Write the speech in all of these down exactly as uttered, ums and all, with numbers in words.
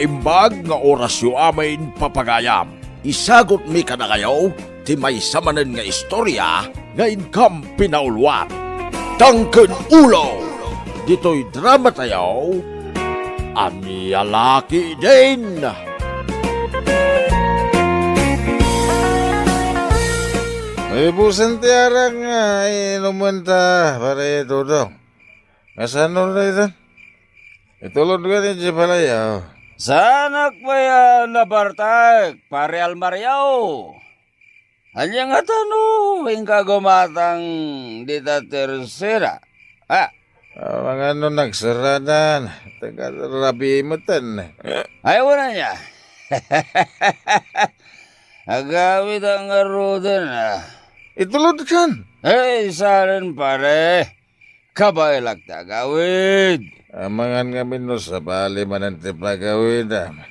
Imbag nga orasyo amin, papagayam. Isagutmi kadakayo ti maysa manen nga istorya nga inkam pinauluan. Tangken ulo! Ditoy dramatayo, Ania La Ketdin! Maibusen ti arak nga inumen ta, pare Dodong. Kasano dayta? Itulod ka ni Jepalayo. Saanak pay a nabartek, pare Almario. Ania ngata no inka gumatang dita tersera? Ah. Amangan no nagseradan, taga-rabii metten. Ay, wala niya. Agawid a ngaruden, ah. Itulod kan. Ay, saan, pare? Kabaelak ti agawid. Amangan ngamin no sabali manen ti pagawidam.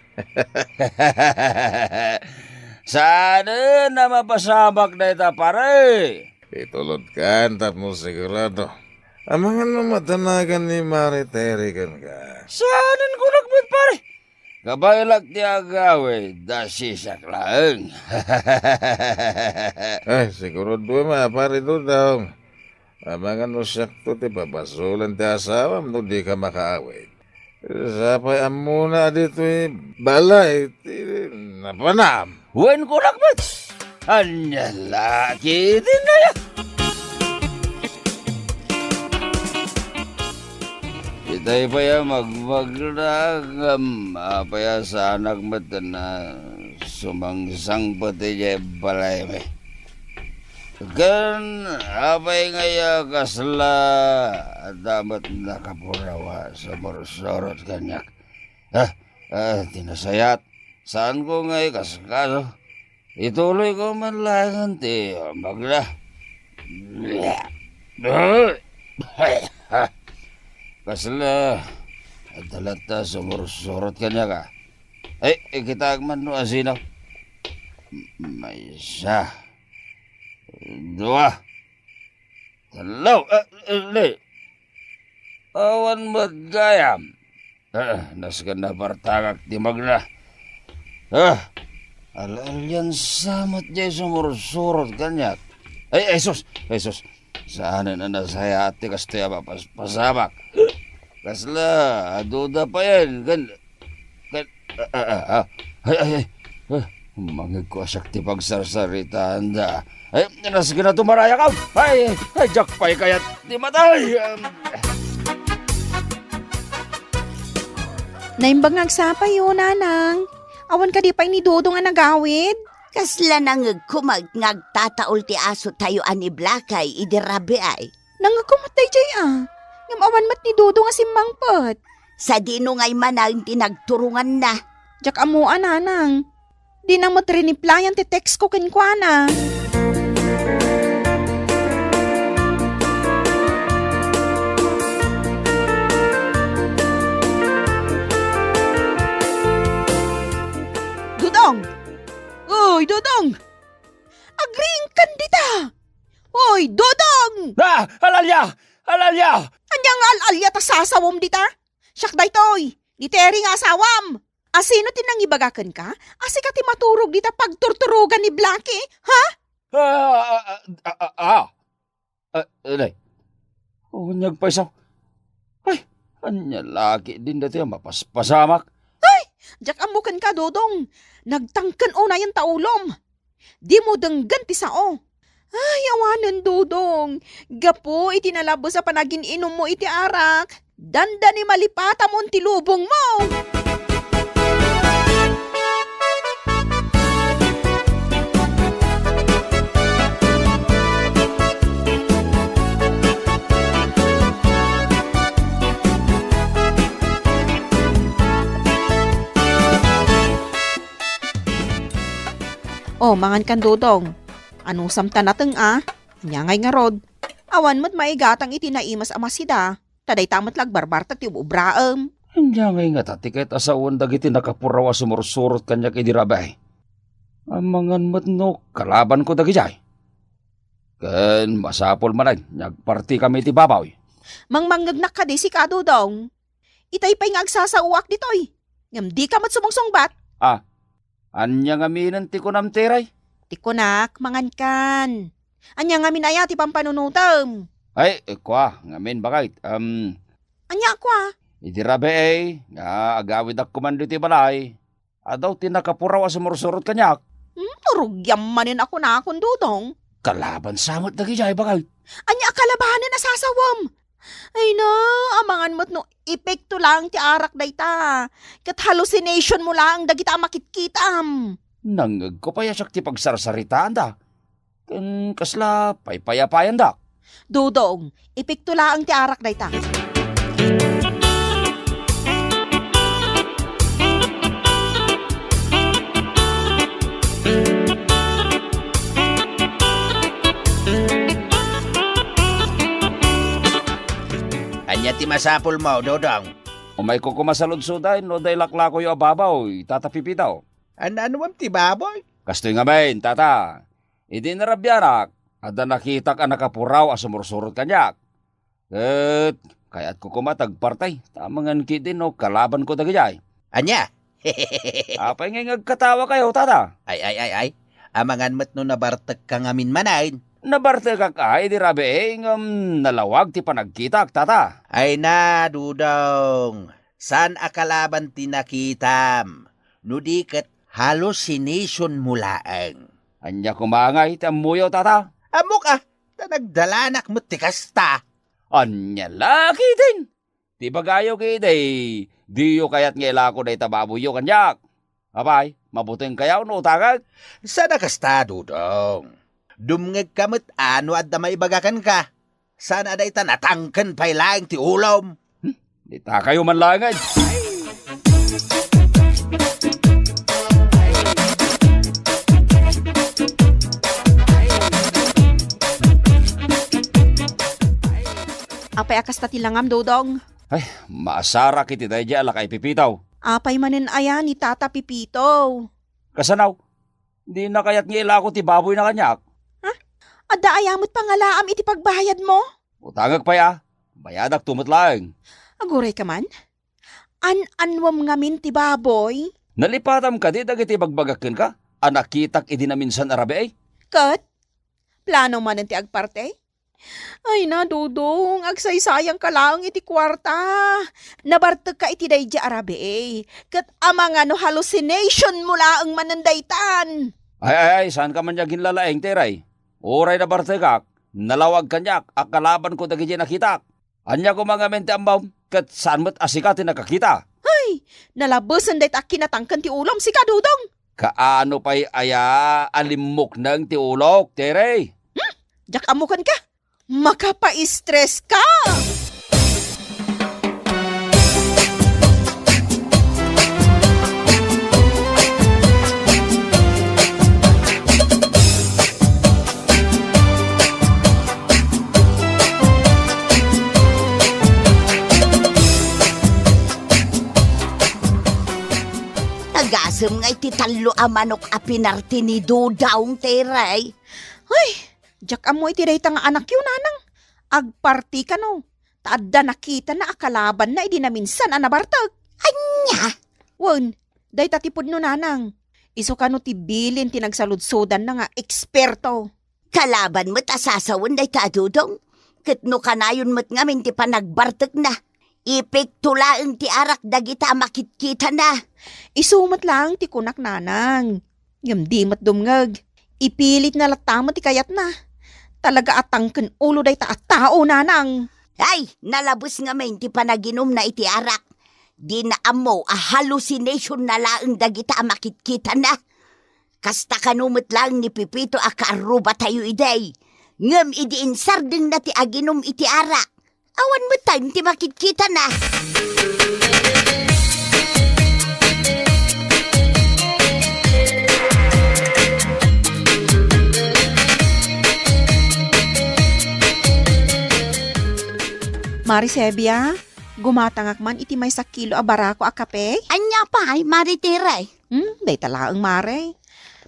Saanen a mapasamak dayta, pare. Itulod kan tapno sigurado. Amangan no madanagan ni Mare Terry kenka. Saanen kunak met, pare? Kabaelak ti agawid, da siak laeng. Ay, sigurado ma, pare Dodong. Amangan no siakto ti pabasolen ti asawam no dika makaawid. Sapay ammona a ditoy balay ti napanam. Wen, kunak met. Ania la ketdin aya? Itay pay a magmagna ngem apay a saanak met a sumangsangpet idiay balaymi. Ken apay ngay a kasla adda met nakapuraw a sumursurot kaniak? Ah, ah, ti nasayaat, saanko nga ikaskaso. Ituloyko man laengen ti magna. Kasla, adda latta sumursurot kaniak, a. Ay, ikitaek man no asino. Maysa. Dua. Tallo. Ah, ah, li. Awan met gayam. Ah, nasken nabartakak ti magna. Ah, al-alian sa met jay sumursurot kaniak. Ay, ay, sus! Ay, sus! Saanen a nasayaat ti kastoy a mapaspasamak. Kasla, aduda payen, ken, ken, ah, ah, ah, ah. Ay, ay, ay. Ah, mangegko a siak ti pagsarsaritaanda. Ay, nasken a tumarayakaw. Ay, ay, diak pay kayat ti matay. Naimbag nga agsapayo, nanang. Awan kadi pay ni Dodong a nagawid? Kasla nangegko met nga agtataul ti asotayo a ni Blakay idi rabii. Nangegko met daydiay a, ngem awan met ni Dodong a simmangpet. Sadino ngay manen ti nagturonganna? Diak ammo a, nanang. Dina met riniplayan ti text ko kenkuana. Dodong! Uy, Dodong! Agriingkan dita! Oy, Dodong! Ah! Alalia! Alalia! Ania nga al-alia ta sasawom dita? Siak daytoy, ni Terry nga asawam. Asino ti nangibaga kenka a sika ti maturog dita pagturturogan ni Blackie, ha? Ah, ah, ah, ah, ah, ah. Ah, anay. Unyag pay sa. Ay, ania la ketdin daytoy a mapaspasamak? Ay, diak ammo kenka, Dodong. Nagtangken unayen ta ulom. Dimo denggen ti sao. Ay, awanen, Dodong. Gapu iti nalabes a panagin-inummo iti arak, dandani malipatamon ti lubongmo. O, mangan kan, Dodong. Anusam ta nateng a? Ania ngay ngarud? Awan met maigatang iti naimas a masida, ta dayta met la agbarbartek ti ub-ubraem. Ania ngay ngata ti kayat a sawen dagiti nakapuraw a sumursurot kaniak idi rabii? Amangan met no kalabanko dagidiay. Ken masapul manen nga agpartikami iti baboy. Mangmangngegnak kadi sika, Dodong. Itay pay nga agsasaoak ditoy. Ngem dika met sumungsungbat. Ah, ania ngaminen ti kunam, Teray? Ti kunak, mangankan. Ania ngamin aya ti pampanunotem? Ay, kua, ngamin, baket. Um, Ania kua? Idi rabii nga agawidak koman ditoy balay, adu ti nakapuraw a sumursurot kaniak. Hmm, rugiam manen a kunakon, Dodong. Kalaban sa met dagidiay, baket. Ania a kalabanen a sasawem? Ay na, amangan met no epekto laeng ti arak dayta. Ket hallucination mo laeng dagita a makitkitam. Nangngegko pay a siak ti pagsarsaritaanda. Ken kasla paypayapayandak. Dodong, epekto laeng ti arak dayta. Ania ti masapulmo, Dodong? Umayko koma saludsodan no adda ilaklakoyo a baboy, Tata Pipito. An-anuem ti baboy? Kastoy ngamin, Tata. Idi narabianak, adda nakitak a nakapuraw a sumursurot kaniak. Ket kayatko koma ti agparti, ta amangan ketdi no kalabanko dagidiay. Ania? Apay ngay nga agkatawakayo, Tata? Ay, ay, ay, ay. Amangan met no nabartekka ngamin manen. Nabartekak idi rabii, ngem nalawag ti panagkitak, Tata. Ay na, Dodong. Saan a kalaban ti nakitam, no di ket hallucination mo laeng. Ania koma ngay ti ammoyo, Tata? Ammok a, ta nagdalanak met ti kasta. Ania la ketdin? Ti ibagayo ketdi, diyo kayat nga ilako dayta baboyyo kaniak. Apay, mabutengkayo no utangek? Saan a kasta, Dodong. Dumngegka met a no adda maibaga kenka. Saan a dayta natangken pay laeng ti ulom? Hmm? Ditakayo man laeng. Apay a kasta ti langam, Dodong? Ay, maasarak iti daydiay a lakay Pipito. Apay manen aya ni Tata Pipito? Kasano? Dina kayat nga ilako ti baboyna kaniak? Ha? Adda aya met pangalaam iti pagbayadmo? Utangek pay a. Bayadakto met laeng. Agurayka man? An-anuem ngamin ti baboy? Nalipatam kadi dagiti ibagbagak kenka a nakitak idi naminsan a rabii? Ket? Plano manen ti agparti? Ay na, Dodong, agsaysayangka laeng iti kuarta. Nabartekka iti daydiay a rabii, ket amangan no hallucination mo laeng manen daytan. Ay, ay, ay, saanka man nga aginlalaing, Teray. Uray nabartekak, nalawag kaniak a kalabanko dagiti nakitak. Ania koma ngamin ti ammom, ket saan met a sika ti nakakita? Ay, nalabesen dayta a kinatangken ti ulom, sika, Dodong. Kaano pay aya a limmukneng ti ulok, Teray? Hmm? Diak ammo kenka. Makapaistres ka! Agasem nga iti tallo a manok a pinarti ni Dodong, Teray. Ay, diak ammo iti dayta nga anakyo, nanang. Agparti kano, ta adda nakitana a kalabanna idi naminsan a nabartek. Ania? Wen, dayta ti pudno, nanang. Isu kano ti bilin ti nagsaludsodanna nga eksperto. Kalaban met a sasawen dayta a Dodong, ket no kanayon met ngamin ti panagbartekna, ipikto laeng ti arak dagita a makitkitana. Isu met laeng ti kunak, nanang. Ngem di met dumngeg. Ipilitna latta met ti kayatna. Talaga a tangken ulo dayta a tao, nanang. Ay, nalabes ngamin ti panaginumna iti arak. Dina ammo a hallucinationna laeng dagita a makitkitana. Kasta kano met laeng ni Pepito a kaarrubatayo idi. Ngem idi insardengna ti aginum iti arak, awan met ti makitkitana. Mari Sebia, gumatangak man iti maysa kilo a barako a kape? Ania pay, Mari Teray? Hmm, dayta laeng, Mare.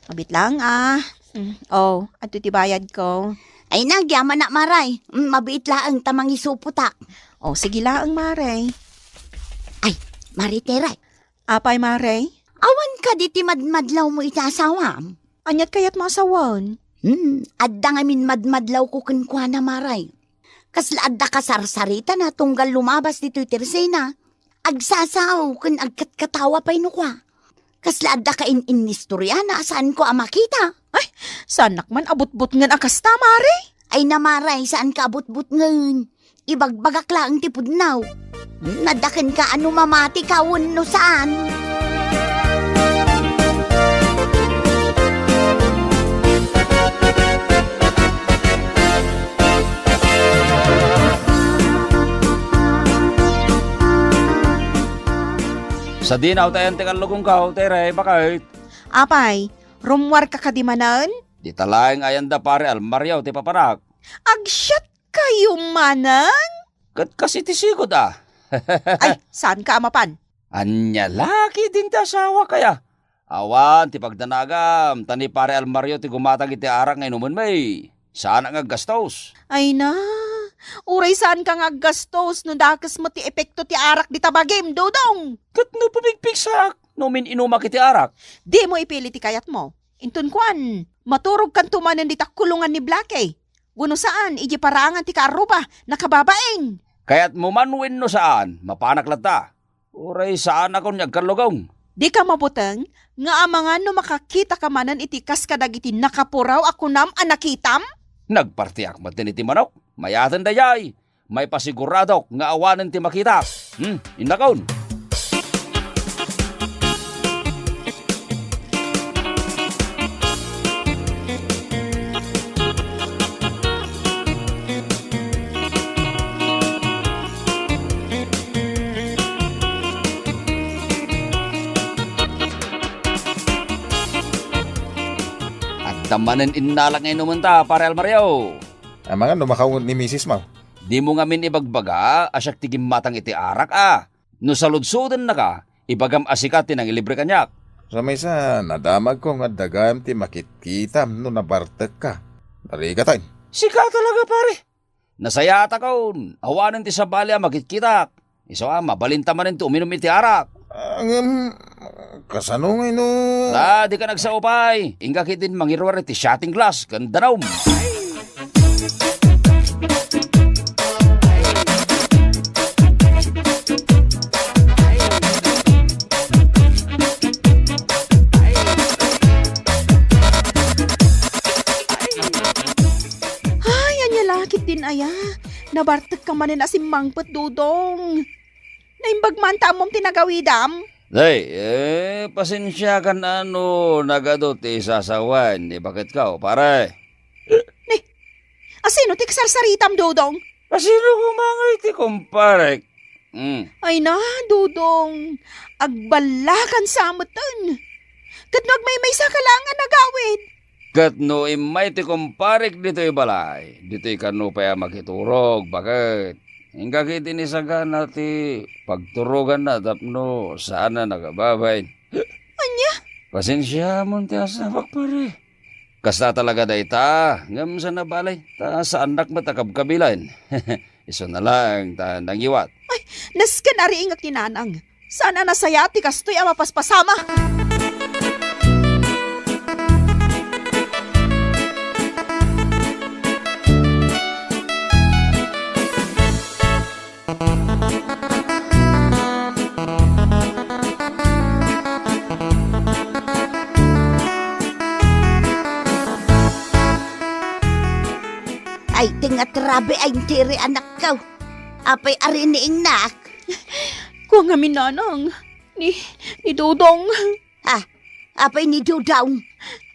Mabiit laeng, ah. Hmm, oh, adto ti bayadko. Ay, nagyamanak, Mare. Hmm, mabiit laeng ta mangisupotak. Oh, sige laeng, Mare. Ay, Mare Teray, Apay, Mare? Awan kadi ti madmadlawmo iti asawam? Aniat kayatmo a sawen? Hmm, adda ngamin madmadlawko kenkuana, Mare. Kasla adda kasarsaritana tunggal lumabas ditoy tersena. Agsasao ken agkatkatawa pay no kua. Kasla adda kain-innistoriana a saanko a makita. Ay, saanak man a butbutngen a kasta, Mare. Ay na, Mare, saanka a butbutngen. Ibagbagak laeng ti pudno. Nadakenka a no mamatika wenno saan. Sadino ta ayan ti kallugongko, Tere, baket? Apay, rummuarka kadi manen? Dita laeng ayan da Pare Almario ti papanak. Agsiat kayo manen? Ket kas iti sigud a. Ay, saanka a mapan? Ania la ketdin ti asawak aya? Awan ti pagdanagam, ta ni Pare Almario ti gumatang iti arak nga inumenmi. Saanak nga aggastos. Ay na, uray saanka nga aggastos no dakes met ti epekto ti arak dita bagim, Dodong! Ket no pumigpigsaak no min-inumak iti arak? Dimo ipili ti kayatmo. Inton kuan, maturogkanto manen dita kulongan ni Blackie. Wenno saan, idiay paraangan ti kaarruba, nakababain. Kayatmo man wenno saan, mapanak latta. Uray saanakon nga agkallugong. Dika mabuteng nga amangan no makakitaka manen iti kas kadagiti nakapuraw a kunam a nakitam? Nagpartiak met iti manok. Mayaten dayay. Maipasiguradok nga awanen ti makitak. Hmm, innakon. Adda manen innalak nga inumenta, Pare Almario. Amangan no makaunget ni misis mo. Dimo ngamin ibagbaga a siak ti gimmatang iti arak a. No saludsodennaka, ibagam a sika ti nangilibre kaniak. Sa maysa, nadamagko nga adda gayam ti makitkitam no nabartekka. Narigatan. Sika talaga, pare. Nasayatakon, awanen ti sabali a makitkitak. Isu a, mabalinta manen ti uminum iti arak. Ah, ngem, kasano ngay no? Ah, di ka nagsao pay. Inka ketdin mangiruar iti shooting glass ken danum. Ay, ania la ketdin aya? Nabartekka manen a simmangpet, Dodong. Naimbag man ta ammom ti nagawidam? Day, eh, pasensiakan a no nagadu ti isasawen ni baketko, pare. Ni, asino ti kasarsaritam, Dodong? Asino koma ngay ti kumparek? Hmm. Ay na, Dodong, agballakan sa metten. Ket no agmaymaysa ka laeng a nagawid? Ket no immay ti kumparek ditoy balay, ditoy kano pay a makiturog, baket? Inka ketdin isagana ti pagturoganna tapno saan a nagababain. Ania? Pasensiamon ti asawak, pare. Kasta talaga dayta, ngem saan a bale, ta saannak met a kabkabilan. Isuna laeng ta nangiwat. Ay, nasken a riingek ni Nanang. Saan a nasayaat ti kastoy a mapaspasama. Ay, ti nga trabe ay, Tere, anakko. Apay a riniingnak? Kua ngamin, Nanang. Ni, ni Dodong. Ha? Apay ni Dodong?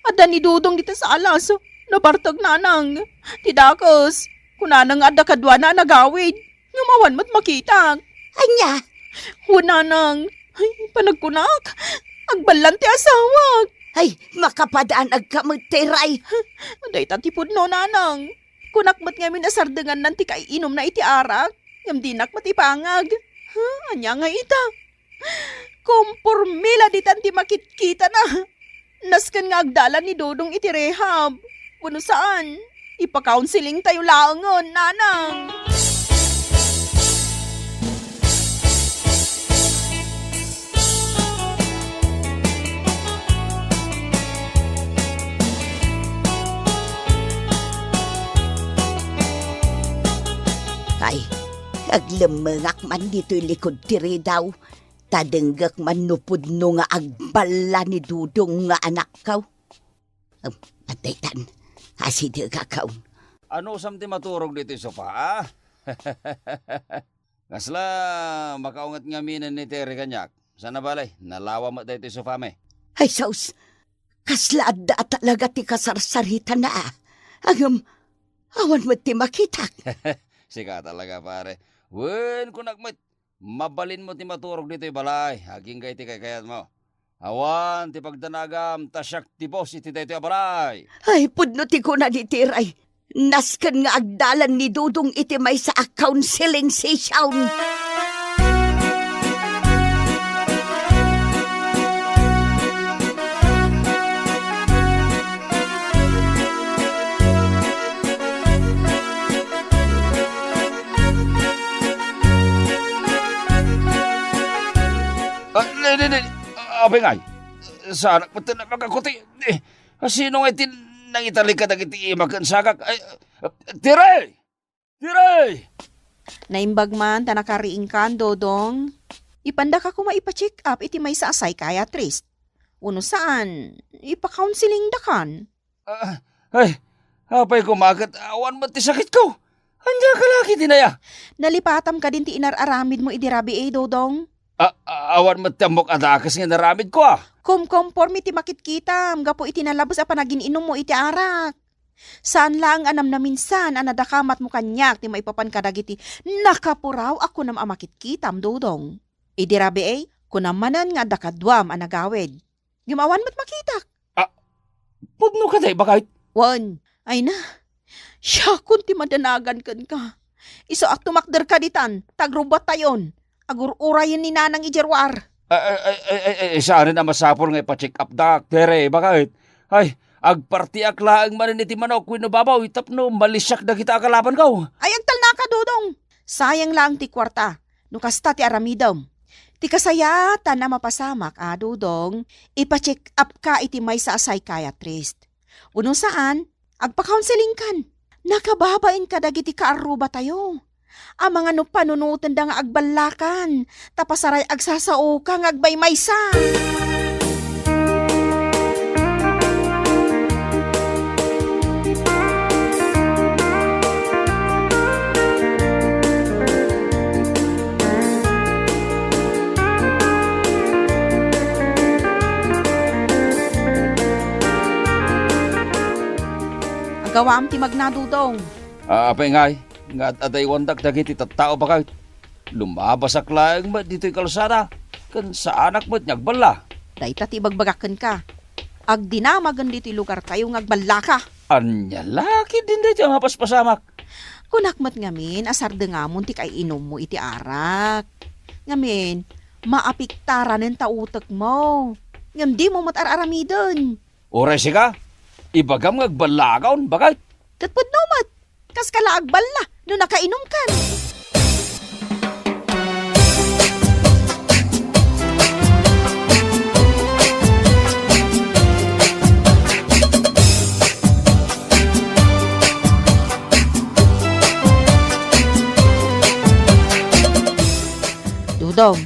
Adda ni Dodong dita salas. Nabartek, Nanang. Ti dakes, kunana nga adda kaduana a nagawid. Ngem awan met makitak. Ania? Wen, Nanang. Ay, panagkunak. Agballan ti asawak. Ay, makapadanagka met, Tere. Dayta ti pudno, Nanang. Kunak met ngamin a sardengannan ti kaiinumna iti arak, ngem dinak met ipangag. Ha? Ania nga ita? Komporme la ditan ti makitkitana. Nasken nga agdalan ni Dodong iti rehab. Wenno saan, ipa-counseling tayo laengen, Nanang. Ay, aglemmengak man ditoy likud ti ridaw, ta denggek man no pudno nga agballa ni Dudong nga anakko. Em, adda itan, asidegak. Anusam ti maturog ditoy sofa, a? Kasla makaunget ngaminen ni Tere kaniak. Saan a bale, nalawa met daytoy sofami. Ay, sus! Kasla adda a talaga ti kasarsaritana, a. Ngem, awan met ti makitak. Sika talaga, pare. Wen, kunak met, mabalinmo ti maturog ditoy balay, agingga iti kaykayatmo. Awan ti pagdanagam, ta siak ti boss iti daytoy a balay. Ay, pudno ti kuna ni Tere. Nasken nga agdalan ni Dudong iti maysa a counseling session. Ah, di, di, di. Ah, apay ngay. Saanak met ti nagpakakuti. Eh, sino ngay ti nangitalik kadagiti ima ken sagak? Ay, Tere! Tere! Naimbag man ta nakariingkan, Dodong. Ipandaka koma ipa-check up iti maysa a psychiatrist. Wenno saan, ipa-counseling dakan. Ah, ay, apay koma ket awan met ti sakitko. Ania ka la ketdin aya? Nalipatam kadin ti inar-aramidmo idi rabii, Dodong? A-, a-, awan met ti ammok a dakes nga inaramidko, a. Kumkompormi ti makitkitam gapu iti nalabes a panagin-inummo iti arak. Saan laeng a namnaminsan a nadakamatmo kaniak ti maipapan kadagiti nakapuraw a kunam a makitkitam, Dodong. Idi rabii, kunam manen nga adda kaduam a nagawid. Ngem awan met makitak. Ah, pudno kadi, baket? Wen, ay na. Siakon ti madanagan kenka. Isu a tumakderka ditan, ta agrubatayon. Agur-urayen ni Nanang idiay ruar. Ay, ay, ay, ay, ay, saanen a masapul nga ipa-check up dak, Tere, baket? Ay, agpartiak laeng manen iti manok wenno baboy tapno malisiak dagita a kalabanko. Ay, agtalnaka, Dodong. Sayang laeng ti kuarta. No kasta ti aramidem. Ti kasayaatan a mapasamak a, Dodong, ipa-check up ka iti maysa a psychiatrist. Wenno saan, agpa-counseling kan. Nakababain kadagiti kaarrubatayo. Amangan no panunotenda nga agballakan, ta pasaray agsasaoka nga agmaymaysa. Agawaam ti magna, Dodong. Ah, apay ngay, nga ad-adaywandak dagiti tattao, baket. Lumabasak laeng met ditoy kalsada, ken saanak met nga agballa. Dayta ti ibagbagak kenka. Agdinamagen ditoy lugartayo nga agballaka. Ania la ketdin daytoy a mapaspasamak? Kunak met ngamin a sardengamon ti kaiinummo iti arak. Ngamin, maapektaran ta utekmo. Ngem dimo met ar-aramiden. Uray sika, ibagam nga agballakon, baket. Ket pudno met, kaska la agballa no nakainumkan. Dodong,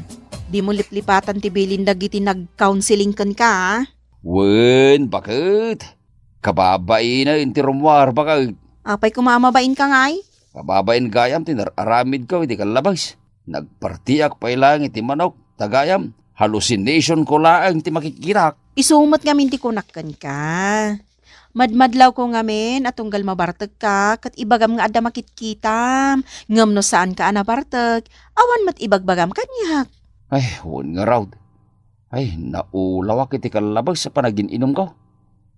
dimo liplipatan ti bilin dagiti nag-counseling kenka, a? Wen, baket. Kababainen ti rummuar, baket. Apay koma a mabainka ngay? Kababain gayam ti nar-aramidko iti kallabes. Nagpartiak pay laeng iti manok, ta gayam, hallucination ko laeng ti makikkitak. Isu met ngamin ti kunak kenka. Madmadlawko ngamin a tunggal mabartekka ket ibagam nga adda makitkitam. Ngem no saanka a nabartek, awan met ibagbagam kaniak. Ay, wen ngarud. Ay, naulawak iti kallabes a panagin-inumko.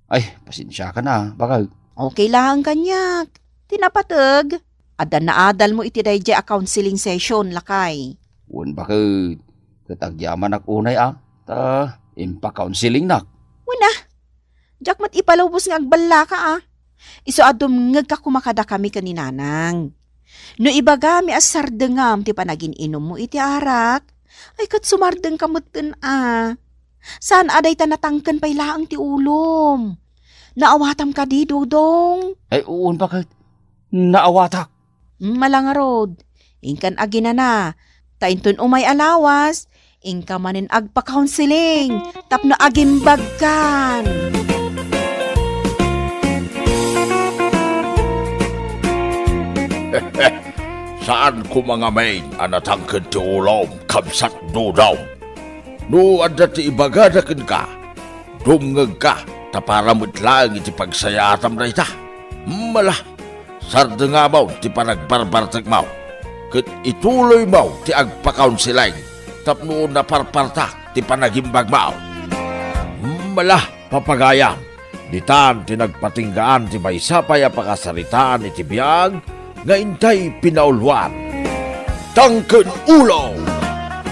Ay, pasensiakan a, baket. Okay laeng kaniak. Ti napateg, adda naadalmo iti daydiay a counseling session, lakay. Wen, baket. Ket agyamanak unay a, ta impa-counselingnak. Wen a, diak met ipalubos nga agballaka a. Isu a dumngegka koma kadakami ken ni Nanang. No ibagami a sardengam ti panagin-inummo iti arak, ay ket sumardengka metten a. Saan a dayta natangken pay laeng ti ulom. Naawatam kadi, Dodong? Ay, wen, baket. Naawatak. Hmm, ala ngarud. Inkan aginana, ta inton umay a lawas, inka manen agpa-counseling tapno agimbagkan. Saan koma ngamin a natangked ti ulom, kabsat Dodong. No adda ti ibagada kenka, dumngegka, ta para met laeng iti pagsayaatam dayta. Mala, sardengam ti panagbarbartekmo, ket ituloymo ti agpakaunsileng tapno naparpartak ti panagimbagmo. Mala, papagayam, ditan ti nagpatinggaan ti maysa pay a pakasaritaan iti biag nga intay pinauluan. Tangken Ulo!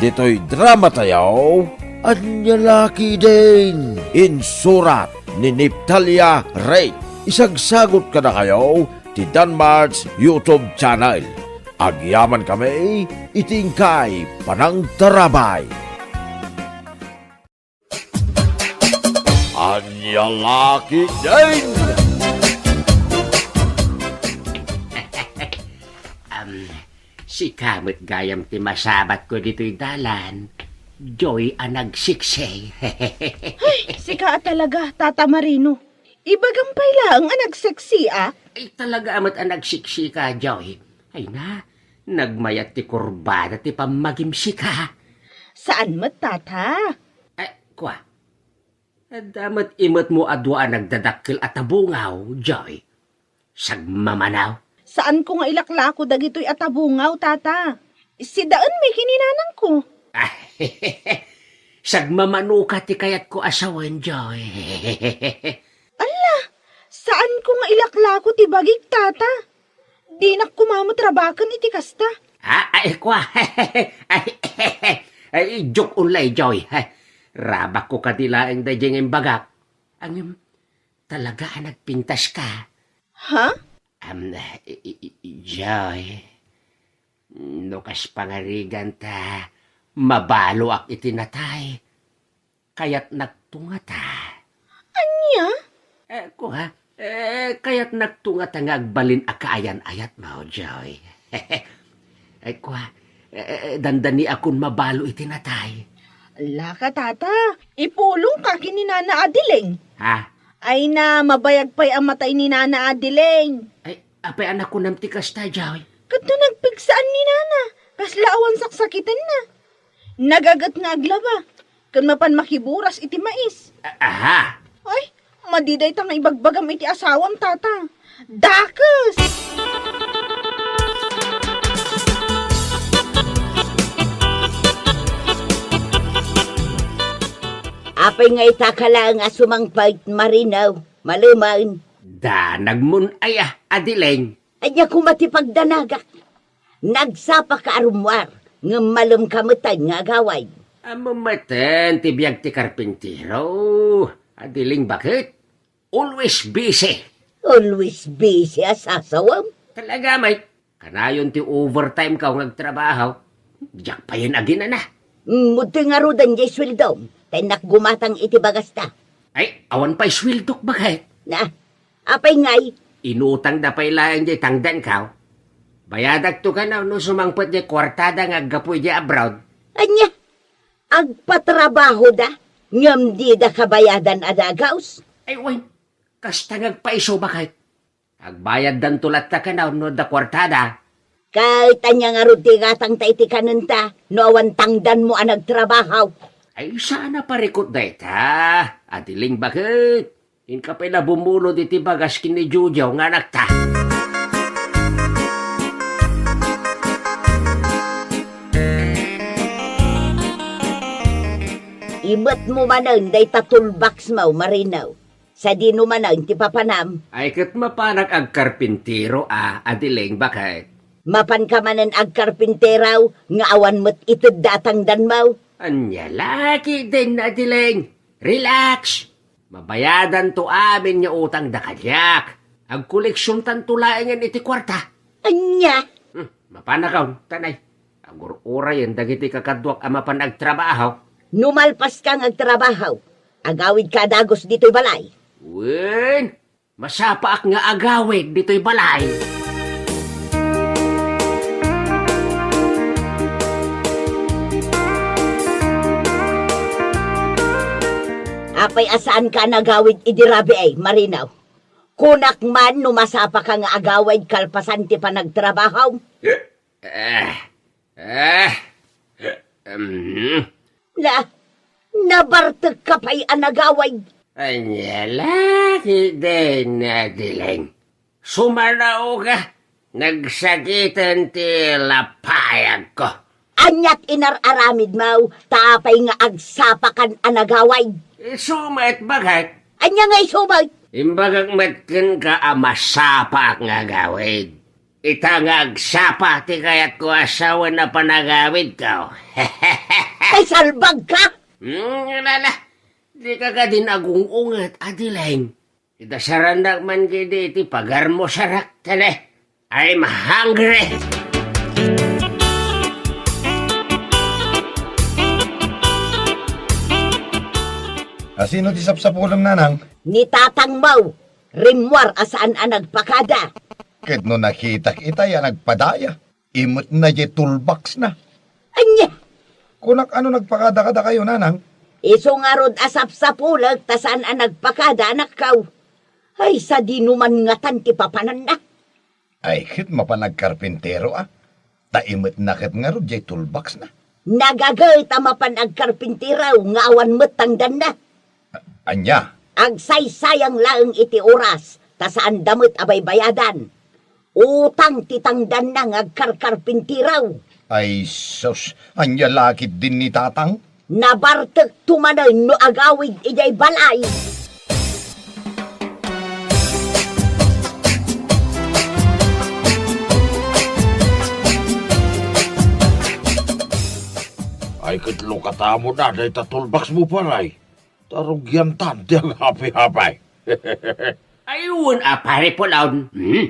Ditoy dramatayo, Ania La Ketdin! Insurat ni Neftalia Rey. Isagsagut kadakayo ti Danmart's YouTube channel. Agyamankami iti inkay panangtarabay. Ania La Ketdin! Am, sika met gayam ti masabatko ditoy dalan, Joy a nagsiksi. Ay, sika a talaga, Tata Marino. Ibagam pay laeng a nagsiksi, a? Ay, talaga met a nagsiksi ka, Joy. Ay na, nagmayat ti kurbada ti pammagimsika. Saan met, Tata? Eh, kua, adda met imetmo a dua a nagdadakkel a tabungaw, Joy. Sagmamanaw. Saanko nga ilaklako dagitoy a tabungaw, Tata. Sidaenmi ken ni nanangko. Sagmamanoka ti kayatko a sawen, Joy. Alla, saanko nga ilaklako ti bagik, Tata. Dinak koma met rabaken iti kasta. Ah, ay, kua. Ay, ay, joke only, Joy. Rabakko kadi laeng daydiay nga imbagak. Ngem, talaga a nagpintaska. Ha? Am, i, i, i, Joy, no kas pangarigan ta, mabaloak iti natay. Kayatnak tungata. Ania? Eh, kua, eh, kayatnak tungata nga agbalin a kaayan-ayatmo, Joy. Eh, kua, eh, eh, dandaniakon mabalo iti natay. Laka, Tata, ipulongka ken ni Nana Adeling. Ha? Ay na, mabayag pay a matay ni Nana Adeling. Ay, apay a nakunam ti kasta, Joy? Kadto nagpigsaan ni Nana, kasla awan saksakitenna. Nagaget nga aglaba, ken mapan makiburas iti mais. A-, aha. Ay, madi dayta nga ibagbagam iti asawam, Tata. Dakes! Apay nga itaka laeng a sumangpet, Marino? Malemen. Danagmon aya, Adeling? Ania koma ti pagdanagak? Nagsapaka a rummuar, ngem malemka metten nga agawid. Ammom metten ti biag ti karpintero, Adeling, baket. Always busy. Always busy a sasawem? Talaga, met. Kanayon ti overtime ko nga agtrabaho. Diak payen aginana. Mm, ditoy ngaruden diay sueldom, ta innak gumatang iti bagasta. Ay, awan pay sueldok, baket. Na, apay ngay? Inutangda pay laeng diay tangdanko. Bayadakto kano no sumangpet diay kuartada nga aggapu idiay abroad. Ania? Agpatrabahoda, ngem dida kabayadan a dagaus? Ay, wen, kasta nga agpaiso, baket. Agbayaddanto latta kano no adda kuartada. Ket ania ngarud ti igatangta iti kanenta no awan tangdanmo a nagtrabaho? Ay, saan a parikut dayta, Adeling, baket. Inka pay la bumulod iti bagas ken ni Jojo nga anakta. Imetmo manen dayta toolbox mo, Marino. Sadino manen ti papanam? Ay, ket mapanak agkarpintero a, Adeling, baket. Mapanka manen agkarpintero nga awan met itedda a tangdanmo? Ania la ketdin, Adeling? Relax! Mabayadanto amin nga utangda kaniak. Agkoleksiontanto laengen iti kuarta. Ania? Hmm, mapanakon, tanay. Agur-urayen dagiti kakaduak a mapan agtrabaho. No malpaska nga agtrabaho, agawidka a dagus ditoy balay. Wen, masapaak nga agawid ditoy balay. Pay a saanka a nagawid idi rabii, Marino. Kunak man no masapaka nga agawid kalpasan ti panagtrabahom. Eh, eh, mm. Na, nabartekka pay a nagawid. Ania la ketdin, Adeline? Sumanaoka, nagsakiten ti lapayagko. Aniat inar-aramidmo, ta apay nga agsapakan a nagawid? Isu met, baket. Ania nga isu met? Imbagak met kenka a masapaak nga agawid. Ita nga agsapa ti kayatko a sawen a panagawidko. Kay salbagka? Hmm, ala, ala. Dika kadin agung-unget, Adeline. Ita sarannak man ketdi iti pagarmusarak, tane. I'm hungry. A, sino ti sapsapulem, nanang? Ni tatangmo, rimmuar a saan a nagpakada. Ket no nakitak itay a nagpadaya, imetna diay toolboxna. Ania? Kunak, ano nagpakada kadakayo, nanang? Isu ngarud a sapsapulek ta saan a nagpakada, anakko. Ay, sadino man ngatan ti papananna? Ay, ket mapan agkarpintero, a. Ta imetna ket ngarud diay toolboxna. Nagaget a mapan agkarpintero nga awan met tangdanna. Ania? Agsaysayang laeng iti oras, ta saanda met a baybayadan. Utang ti tangdanna nga agkarkarpintero. Ay sus, ania la ketdin ni tatang? Nabartekto manen no agawid idiay balay. Ay, ket lukatamo da dayta toolboxmo, pare. Ta rugiantan ti aghapi-hapi. Ay, wen a, pare Pulon. Hmm.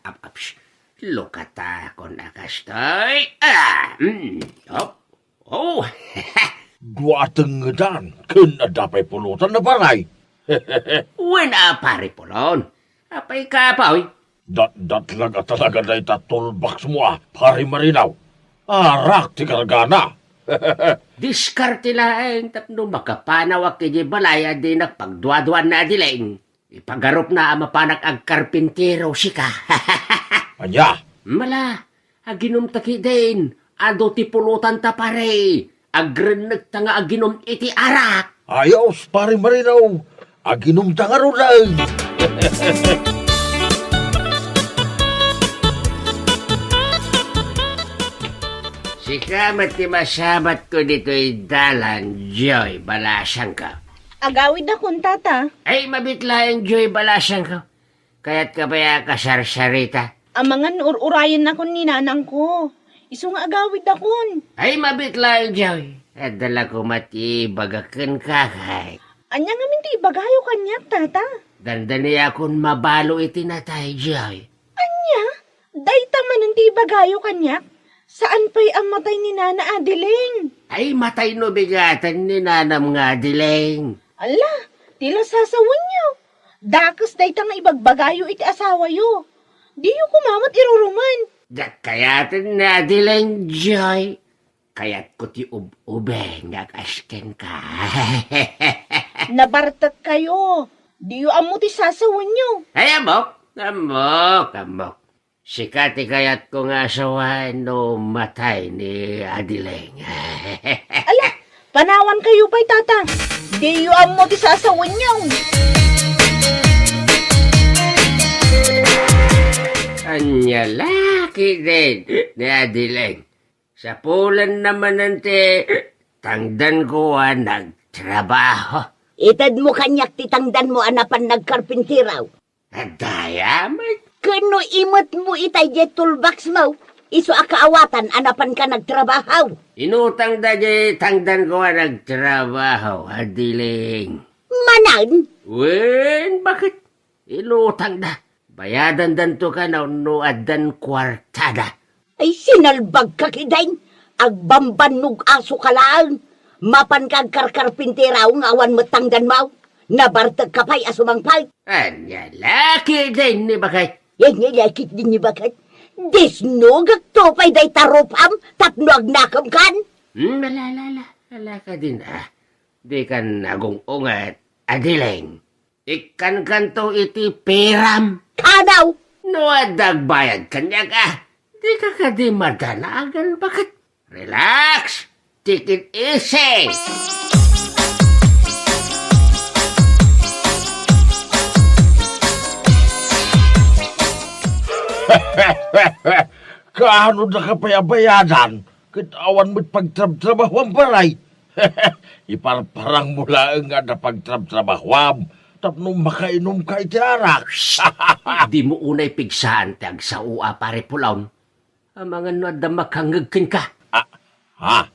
Aps. Lukatakon a kastoy. Ah, hmm. Op. Oh. Dua a tengngedan ken adda pay pulotanna, pare. Wen a, pare Pulon. Apay ka, apoy? Datdatlag a talaga dayta toolboxmo a, pare Marino. Arak ti kargana. Diskarte laeng tapno makapanawak idiay balay a dinak pagduaduan ni Adeline. Ipagarupna a mapanak agkarpintero sika. Ania? Mala, aginumta ketdin, adu ti pulotanta, pare. Agrennekta nga aginum iti arak. Ayos, pare Marino. Aginumta ngaruden. Sika met ti masabatko ditoy dalan, Joy, balasangko. Agawidakon, tata. Ay, mabiit laeng, Joy, balasangko. Kayatka pay a kasarsarita? Amangan no ur-urayennakon ni nanangko. Isu nga agawidakon. Ay, mabiit laeng, Joy. Adda la koma ti ibaga kenka, kay. Ania ngamin ti ibagayo kaniak, tata? Dandaniakon mabalo iti natay, Joy. Ania? Dayta manen ti ibagayo kaniak? Saan pay a matay ni Nana Adeline? Ay, matay no bigaten ni nanam nga Adeline. Ala, ti la sasawenyo. Dakes dayta nga ibagbagayo iti asawayo. Diyo koma met irurumen. Diak kayaten ni Adeline, Joy. Kayatko ti ub-ubing nga agaskenka. Nabartekkayo. Diyo ammo ti sasawenyo. Ay, ammok, ammok, ammok. Sika ti kayatko nga asawaen no matay ni Adeline. Ala, panawankayo pay, tata. Diyo ammo ti sasawenyo. Ania la ketdin ni Adeline? Sapulenna manen ti tangdanko a nagtrabaho. Itedmo kaniak ti tangdanmo a napan nagkarpintero. Adda met. Ken no imetmo itay diay toolboxmo, isu a kaawatan a napanka nagtrabaho. Inutangda diay tangdanko a nagtrabaho, Adeline. Manen? Wen, baket? Inutangda. Bayadandanto kano no addan kuartada. Ay, sinalbagka ketdin. Agbambannog asoka laeng. Mapanka agkarkarpintero nga awan met tangdanmo. Nabartekka pay a sumangpet. Ania la ketdin ni baket? Ania la ketdin ni baket? Disnogekto pay dayta rupam tapno agnakemkan. Hmm, ala, ala, ala. Ala kadin, a. Dikan nagung-unget, Adileng. Ikkankanto iti piram. Kanaw! No adda agbayad kaniak, a, dika kadi madanagan, baket? Relax! Take it easy! Kaano daka pay a bayadan? Ket awan met pagtrabtrabahuam, paray. Iparparangmo laeng nga adda pagtrabtrabahuam tapno makainumka iti arak. Dimo unay pigsaan ti agsao a, Pare Pulon. Amangan no adda makangngeg kenka. Ah, ha?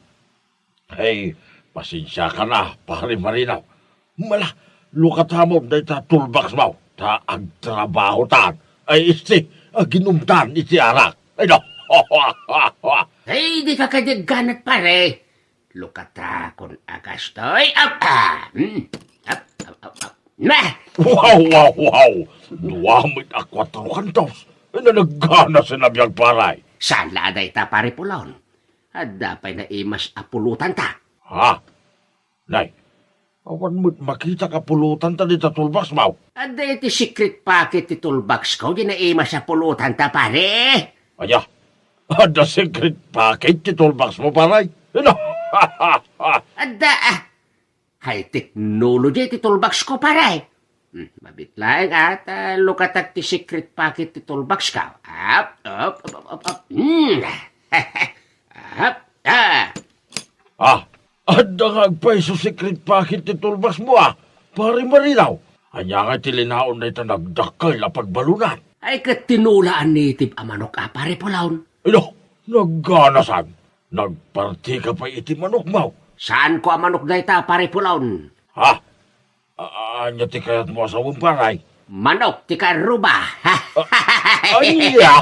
Ay, pasensiakan a, Pare Marino. Mala, lukatam dayta toolboxmo, ta agtrabahotan. Ay, isti, aginumtan iti arak. Ay, no. Ay, dika kadi agganat, pare. Lukatakon a kastoy. Ap, ah, hmm. Ap, ap, ap, ap. Nah! Wow, wow, wow! Dua met a kuatro kantos. Ay, nagana sinabiag, paray. Saan la dayta, Pare Pulon? Adda pay naimas a pulotanta. Ha? Nay, awan met makitak a pulotanta dita toolboxmo. Adda iti secret pocket ti toolboxko, di naimas a pulotanta, pare. Aya, adda secret pocket ti toolboxmo, paray? Ina! Adda, ah. High technology ti toolboxko, pare. Hmm, mabiit laeng, a, ta lukatak ti secret pocket ti toolboxko. Ap, ap, ap, ap, ap, ap. Hmm. Ap, ah. Ah, adda nga agpayso secret pocket ti toolboxmo, a, Pare Marino. Ania nga ti linaon dayta nagdakkel a pagbalunan? Ay, ket tinola a native a manok a, Pare Pulon. Ino, nagganasan. Nagpartika pay iti manokmo. Saanko a manok dayta, Pare Pulon. Ha? A-, ania ti kayatmo a sawen, paray? Manok ti karuba. Ania?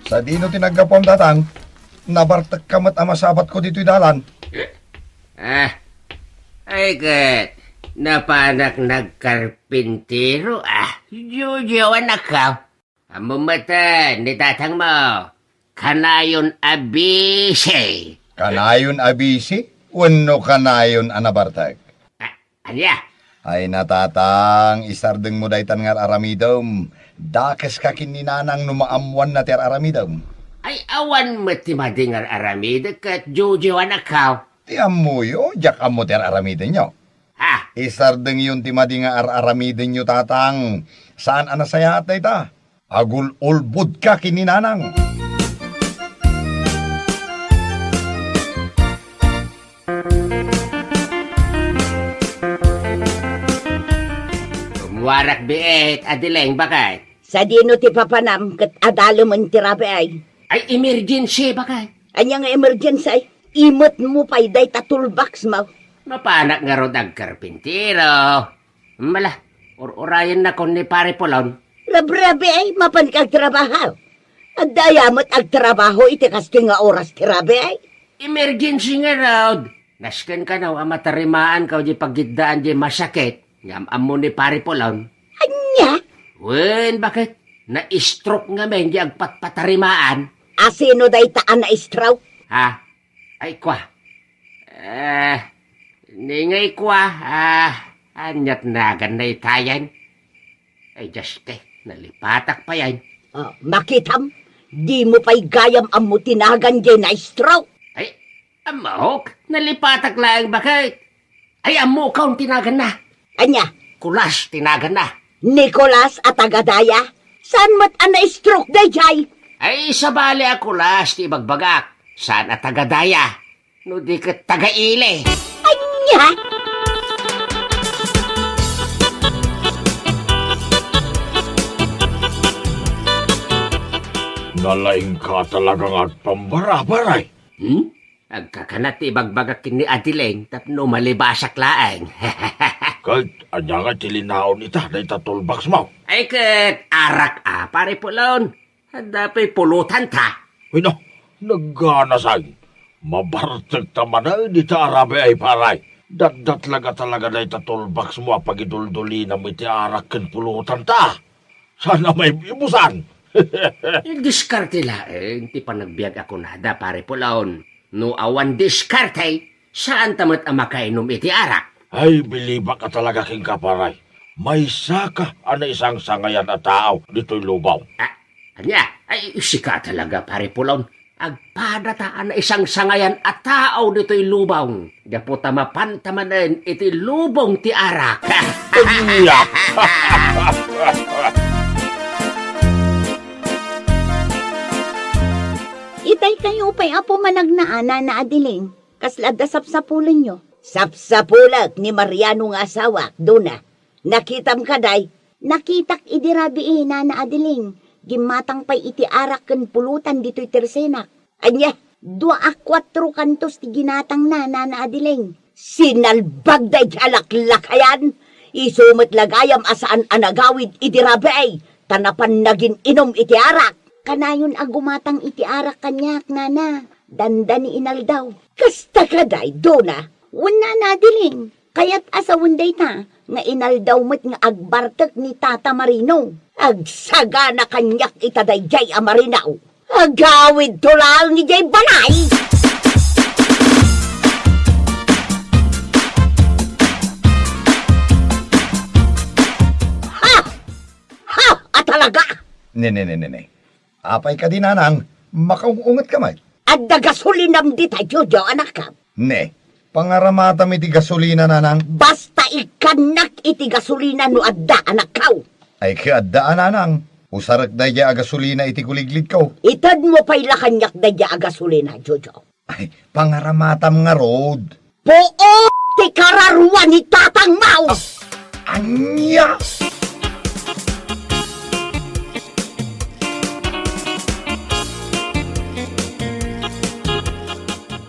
Sadino ti naggapuam, Tatang? Nabartekka met a masabatko ditoy dalan. Ah, ay ket, napanak nagkarpintero, a. Jujuanakka. Ammom met ni tatangmo, kanayon a bisi. Kanayon a bisi? Wenno kanayon a nabartek? A, ania? Ay, Tatang, isardengmo daytan nga ar-aramidem. Dakeska ken ni Nanang no maammoanna ti ar-aramidem. Ay, awan met ti madi nga ar-aramidek ket jujuanakka. Ti ammoyo, diak ammo ti ar-aramidenyo. Ha? Isardengyon ti madi nga ar-aramidenyo, Tatang. Saan a nasayaat dayta? Agul-ulbodka ken ni Nanang. Rummuarak biit, Adileng, baket. Sadino ti papanam ket adalemen ti rabii? Ay, emergency, baket. Ania nga emergency? Imetmo pay dayta toolboxmo. Mapanak ngarud agkarpintero. Mala, ur-urayennakon ni Pare Pulon. Rabrabii, mapanka agtrabaho? Adda aya met agtrabaho iti kastoy nga oras ti rabii? Emergency ngarud. Nasken kano a matarimaanko diay paggiddaan diay masakit nga am-ammo ni Pare Pulon. Ania? Wen, baket? Na-stroke ngamin diay agpatpatarimaan. A, sino dayta a na-stroke? Ha? Ay, kua. Eh, ni ngay kua, a, aniat nagan na itayan? Ay, Diyos te, nalipatak pay ay. Oh, makitam, dimo pay gayam ammo ti nagan diay na-stroke. Ay, ammok, nalipatak laeng, baket. Ay, ammokon ti naganna. Ania? Kulas ti naganna. Nicolas a taga-Daya? Saan met a na-stroke daydiay? Ay, sabali a Kulas ti ibagbagak. Saan a taga-Daya? No di ket taga-Ili. Ania? Nalaingka talaga nga agpambarabar ay. Hmm? Agkakanat ti ibagbagak ken ni Adileng tapno malibasak laeng. Ket ania nga ti linaon ita dayta toolboxmo? Ay ket arak a, Pare Pulon. Adda pay pulotanta. Uy, no, nagganasan. Mabartekta manen ita a rabii ay, paray. Datdatlaga talaga dayta toolboxmo a pagiduldulinam iti arak ken pulotanta. Saan a maibusan. Diskarte laeng ti panagbiag a kunada, Pare Pulon. No awan diskarte, saanta met a makainom iti arak. Ay, bilibak a talaga kenka, pare. Maysaka a naisangsangayan a tao ditoy lubong. Ah, ania? Ay, sika talaga, Pare Pulon. Agpadata a naisangsangayan a tao ditoy lubong. Gapu ta mapanta manen iti lubong ti arak. Ania? Itay kayo pay, Apo, managnaan, Nana Adiling. Kasla adda sapsapulenyo? Sapsapulek ni Mariano nga asawak, Dona. Nakitam kadi? Nakitak idi rabii, Nana Adiling. Gimmatang pay iti arak ken pulutan ditoy tersenak. Ania? Dua a kuatro kantos ti ginatangna, Nana Adiling. Sinalbag daydi a laklakayan. Isu met la gayam a saan a nagawid idi rabii, ta napan nagin-inom iti arak. Kanayon a gumatang iti arak kaniak, Nana. Dandani inaldaw. Kasta kadi, Dona? Wen, Nana Adiling. Kayat a sawen dayta nga inaldaw met nga agbartek ni Tata Marino. Agsagana kaniak ita daydiay a Marino. Agawidto laeng idiay balay. Ha! Ha! A talaga! Ne, ne, ne, ne, ne. Apay kadi, Nanang? Makaung-unget ka met? Adda gasolinam dita, Jojo, anakko. Ne, pangaramatam iti gasolina, Nanang. Basta ikkannak iti gasolina no adda, anakko. Ay, ket adda a, Nanang. Usarek daydiay a gasolina iti kuliglidko. Itedmo pay la kaniak daydiay a gasolina, Jojo. Ay, pangaramatam ngarud. Puot ti kararua ni tatangmo! Ania?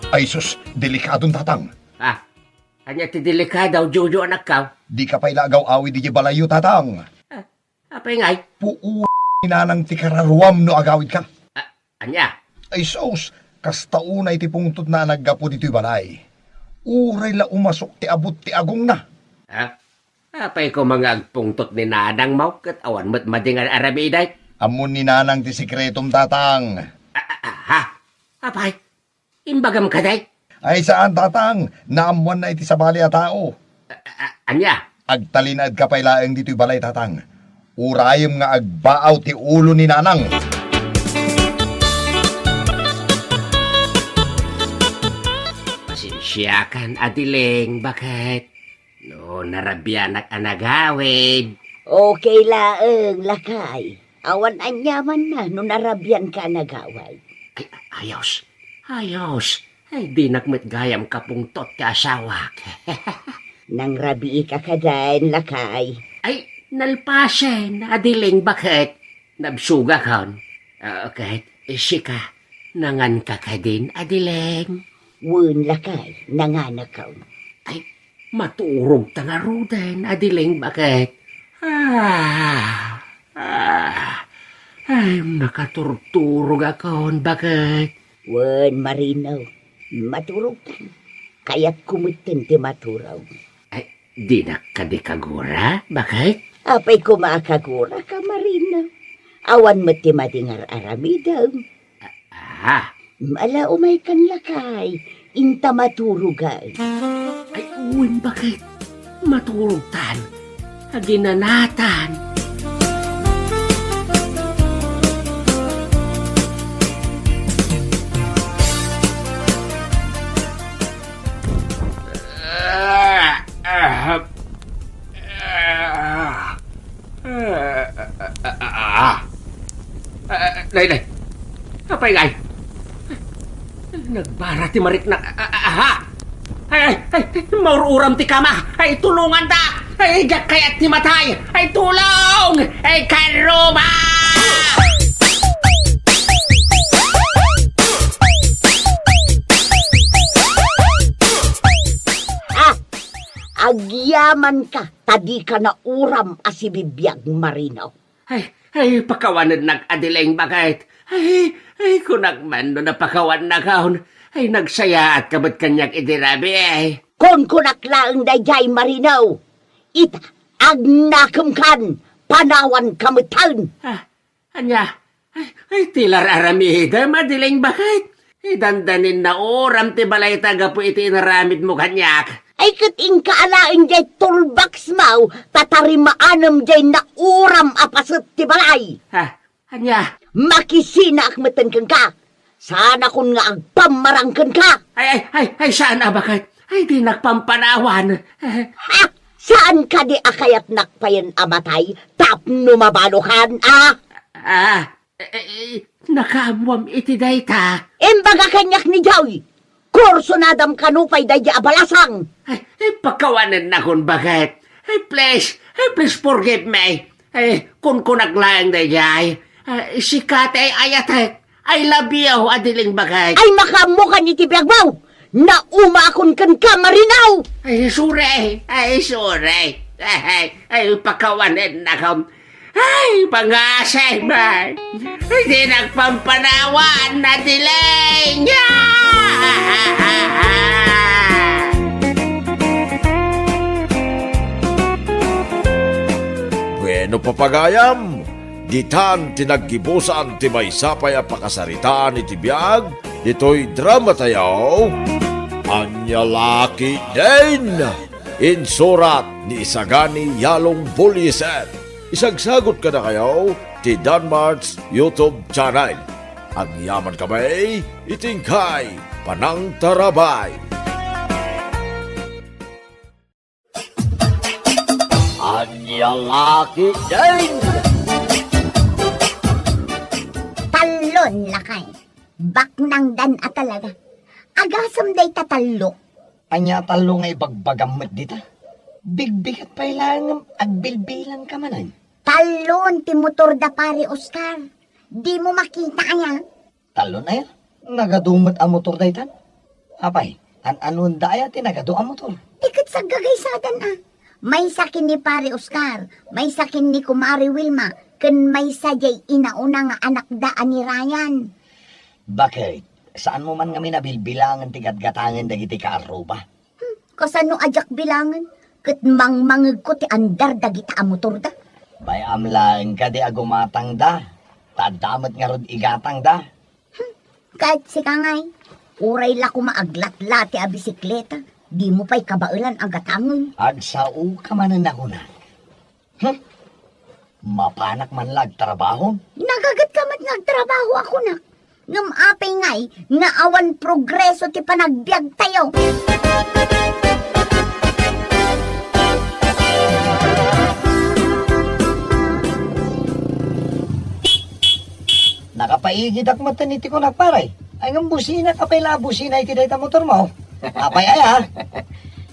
Ay sus, delikadon, Tatang. Ah, ania ti delikado, Jojo, anakko? Dika pay la agaw-awid idiay balayyo, Tatang. Ah, apay ngay? Puot ni Nanang ti kararuam no agawidka. Ah, ania? Ay sus, kasta unay ti pungtotna a naggapu ditoy balay. Uray la umasok ti abut ti agongna. Ah, apay koma nga agpungtot ni Nanangmo ket awan met madi nga aramidek? Ammon ni Nanang ti sekretom, Tatang. Ah, ah, ah, ha? Apay? Imbagam kadi? Ay, saan, Tatang. Naammoanna iti sabali a tao. A-, a-, ania? Agtalinaedka pay laeng ditoy balay, Tatang. Urayem nga agbaaw ti ulo ni Nanang. Pasensiakan, Adiling, baket no narabianak a nagawid. Okay laeng, lakay. Awan aniamanna no narabianka a nagawid. Ay, ayos. Ayos. Ay, dinak met gayam kapungtot ti asawak. Nangrabiika kadin, lakay? Ay, nalpasen, Adiling, baket? Nabsogakon. Ah, ket, sika, nanganka kadin, Adiling? Wen, lakay, nanganakon. Ay, maturogta ngaruden, Adiling, baket? Ah, ah, ay, nakaturturogakon, baket? Wen, Marino, maturogtan. Kayatko metten ti maturog. Ay, dinak kadi kagura, baket? Apay koma a kaguraka, Marino? Awan met ti madi nga ar-aramidem. Ah. Ala, umaykan, lakay. Inta maturogan. Ay, wen, baket? Maturogtan. Aginanatan. Ah, ah, ah, ah, ah, ah, ah. Ah, ah, nay, nay. Apay ngay? Nagbara ti mariknak. Ah, ah, ah, ah. Ay, ay, ay, maur-uram ti kama. Ay, tulonganta. Ay, diak kayat ti matay. Ay, tulong! Ay, karuma! Ah, agyamanka, ta dika nauram a sibibiag, Marino. Ay, ay, pakawanennak, Adiling, baket? Ay, ay, kunak man no napakawannakon. Ay, nagsayaatka met kaniak idi rabii, ay. Kunkunak laeng daydiay, Marino. Ita, agnakemkan, panawanka metten. Ah, ania? Ay, ti la ar-aramidem, Adeling, baket. Ay, dandanin nauram ti balayta gapu iti inaramidmo kaniak. Ay, ket inka alaen jay toolbox mo, ta tarimaanem jay nauram a paset ti balay. Ha? Ania? Makisinaak metten kenka. Saanakon nga agpammarang kenka. Ay, ay, ay, ay, saan a baket? Ay, dinak pampanawan. Ha? Saan kadi a kayatnak payen a matay tapno mabalukan, a? Ah, eh, eh, nakaammoam iti dayta. Imbaga kaniak ni Joy. Kursunadam kano pay daydi a balasang. Ay, ay, pakawanennakon, baket. Ay, please, ay, please forgive me. Ay, kunkunak laeng daydiay. Ay, sika ti ay-ayatek. I love you, Adeling, baket. Ay, makaammokan iti biagmo. Naumaakon kenka, marinaw. Ay, sorry. Ay, sorry. Ay, ay, pakawanennakon. Ay, pangasay, bay. Ay, dinak pampanawan, Adeling. Bueno, papagayam, ditan ti naggibusan ti maysa pay a pakasaritaan iti biag ditoy dramatayo, Ania La Ketdin. Insurat ni Isagani Yalong Bullieser. Isagsagut kadakayo ti Danmart's YouTube channel. Agyamankami iti inkay panangtarabay. Ania La Ketdin! Tallon, lakay. Baknangdan a talaga. Agasem dayta tallo. Ania a tallo nga ibagbagam met dita? Bigbigat pay laeng ngem agbilbilang ka manen. Tallon ti motor da, Pare Oscar. Dimo makita aya? Tallon aya? Nagadu met a motor daytan? Apay, an-anuenda aya ti nagadu a motor? Di ket saggagaysadan a. Maysa ken ni Pare Oscar, maysa ken ni Kumare Wilma, ken maysa jay inauna nga anakda a ni Ryan. Baket, saanmo man ngamin a bilbilangen ti gatgatangen dagiti kaarruba? Hmm, kasano a diak bilangen? Ket mangmangegko ti andar dagita a motorda. Bay-am laeng kadi a gumatangda, ta adda met ngarud igatangda. Hmm, ket sika ngay, uray la koma aglatlati a bisikleta, dimo pay kabaelan a gatangen. Agsaoka manen a kunak. Hmm? Mapanak man la agtrabaho? Nagagetka met nga agtrabaho a kunak. Ngem apay ngay nga awan progreso ti panagbiagtayo? Nakapaigidak met iti kunak, pare. Ay, ngem busina ka pay la a busina iti dayta motormo. Apay aya?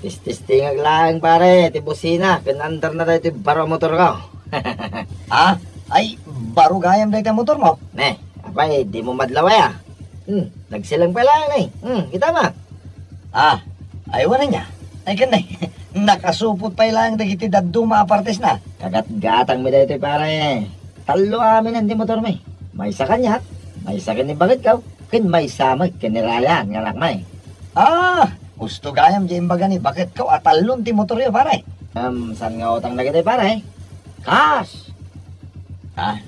Tistestingek laeng, pare, ti busina ken andarna daytoy baro a motorko. Ha? Ay, baro gayam dayta motormo? Ne, apay, dimo madlaw aya? Hmm, nagsileng pay laeng, ne. Hmm, kitam a. Ah, ay, wen ania? Ay, ken, nakasupot pay laeng dagiti dadduma a partesna. Kagatgatangmi daytoy, pare. Tallo aminen ti motormi. Maysa kaniak, maysa ken ni baketko, ken maysa met ken ni Ryan nga anakmi. Ah, husto gayam ti imbaga ni baketko a tallon ti motoryo, pare. Em, saan nga utang dagitoy, pare? Cash. Ah.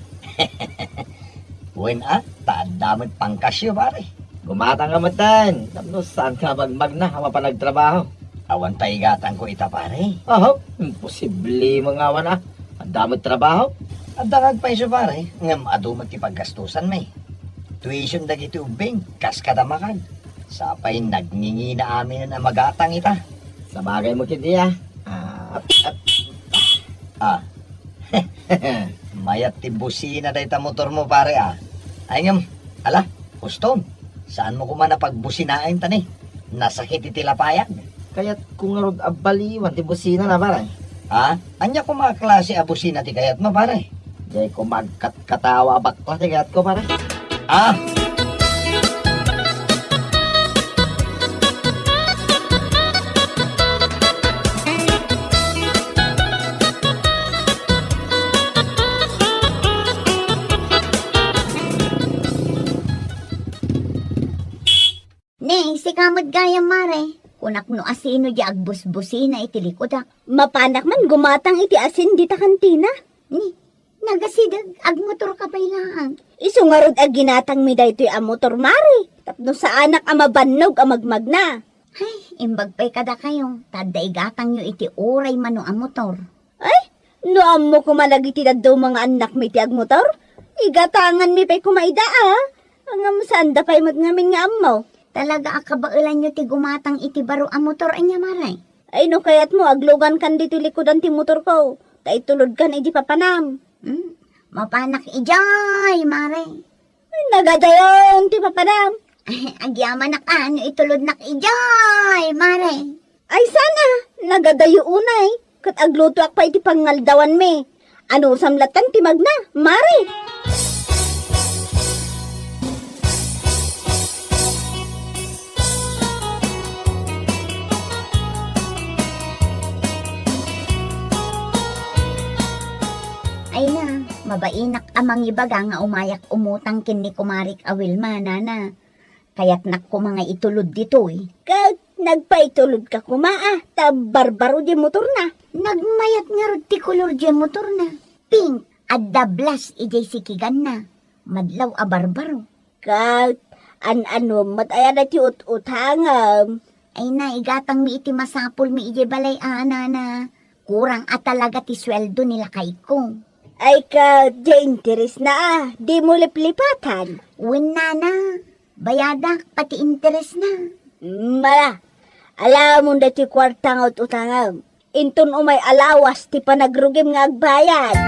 Wen a, ta adda met pangkasyo, pare. Gumatang ka metten, tapno saan ka magbagna a mapan agtrabaho. Awan pay igatangko ita, pare. Aho, imposible mo nga awan a. Adda met trabaho. Adda nga agpayso, pare, ngem adu met ti paggastosanmi. Tuition dagiti ubbing, kas kada makag. Sapay nagngingina aminen a magatang ita. Sabagay mo ketdi a. Ah, ap-, ap-, ah. Mayat ti busina dayta motormo, pare, a. Ay ngem, ala, huston, saanmo koma a pagbusinaen ta ni? Nasakit iti lapayag. Kayatko ngarud a baliwan ti businana, pare. Ha? Ania koma a klase a busina ti kayatmo, pare? Diay koma agkatkatawa a bakla ti kayatko, pare. Ah! Ne, sika met gayam, mare. Kunak no asino di agbusbusina iti likudak. Mapanak man gumatang iti asin dita kantina. Ni, Nagasideg, agmotorka pay laeng. Isu ngarud a ginatangmi daytoy a motor, Mare, tapno saanak a mabannog a magmagna. Ay, imbag pay kadakayo, ta adda igatangyo iti uray mano a motor. Ay, no ammo koma dagiti dadduma nga annakmi ti agmotor, igatanganmi pay koma ida, a. Ngem saanda pay met ngamin nga ammo. Talaga a kabaelanyo ti gumatang iti baro a motor, ania, Mare? Ay, no kayatmo, aglugankan ditoy likudan ti motorko, ta itulodkan idi papanam. Hmm? Mapanak idiay, Mare. Nagadayon ti papanam. Agyamanak a no itulodnak idiay, Mare. Ay, sana, nagadayo unay. Ket aglutoak pay iti pangngaldawanmi. Anusam latta ti magna, Mare. Ay na, mabainak a mangibaga nga umayak umutang ken ni kumarik a Wilma, nana. Kayatnak koma nga itulod ditoy. Ket nagpaitulodka koma, a, ta barbaro diay motorna. Nagmayat ngarud ti kolor diay motorna. Pink, adda blas idiay sikiganna. Madlaw a barbaro. Ket an-anuem met aya daytoy ut-utangem? Ay na, igatangmi iti masapulmi idiay balay a, nana. Kurang a talaga ti sueldo ni lakayko. Ay ket, diay interesna a, dimo liplipatan. Wen, nana, bayadak pati interesna. Mala, alamon daytoy kuarta nga ut-utangem. Inton umay a lawas ti panagrugim nga agbayad.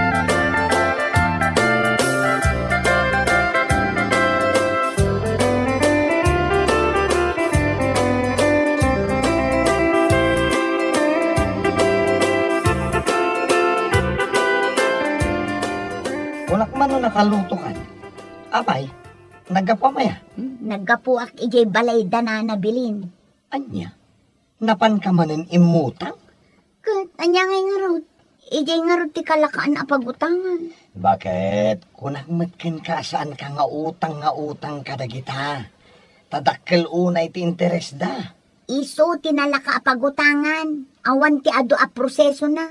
Kunak man no nakalutokan. Apay, naggapuam aya? Hmm, naggapuak idiay balay da nana Bilin. Ania? Napanka manen immutang? Ket ania ngay ngarud? Idiay ngarud ti kalakaan a pagutangan. Baket? Kunak met kenka a saanka nga utang nga utang kadagita. Ta dakkel unay ti interesda. Isu ti nalaka a pagutangan. Awan ti adu a prosesona.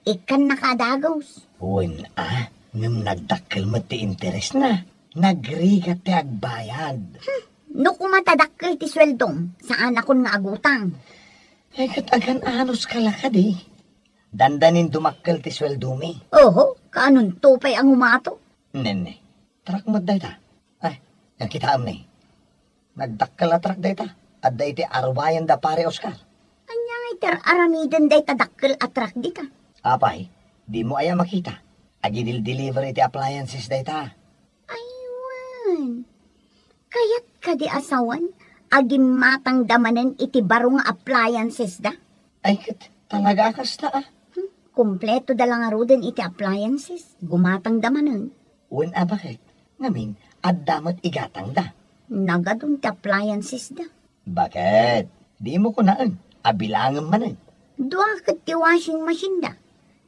Ikkannaka a dagus. Wen a, ngem nagdakkel met ti interesna. Nagrigat ti agbayad. Hmm, no koma ta dakkel ti sueldom, saanakon nga agutang. Ay, ket agan-anos ka la kadi? Dandanin dumakkel ti sueldomi. Oho, kaanonto pay a ngumato? Nenne, trak met dayta. Ay, nakitaem ni. Nagdakkel a trak dayta. Adda iti arubayan da Pare Oscar. Ania ngay ti ar-aramiden dayta dakkel a trak dita? Apay, dimo aya makita? Agidil-deliver iti appliances dayta. Ay, wen. Kayat kadi a sawen a gimmatangda manen iti baro nga appliances da? Ay, ket talaga a kasta, a. Hmm, kompleto da la ngaruden iti appliances. Gumatangda manen. Wen a, baket? Ngamin, adda met igatangda. Nagadun ti appliances da. Baket? Dimo kunaen a bilangem manen. Dua ket ti washing machine da.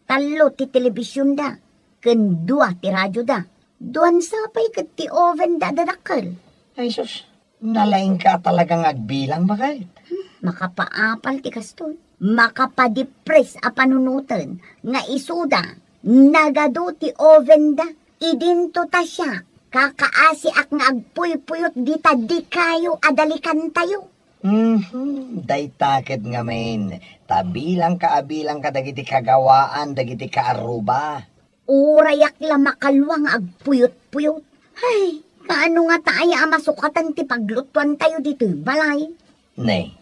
Tallo ti television da. Ken dua ti radio da. Duan sa pay ket ti oven da a dadakkel. Ay sus, nalaingka a talaga nga agbilang, baket. Hmm, makapaapal ti kastoy. Makapadipres a panunoten nga isuda, nagadu ti oven da. Idinto ta siak, kakaasiak nga agpuypuyot dita dikayo a dalikantayo. Mhm, dayta ket ngamin, ta bilangka a bilangka dagiti kagawaan dagiti kaarruba. Urayak la makalua nga agpuyot-puyot. Ay, kaano ngata aya a masukatan ti paglutuantayo ditoy balay? Ne,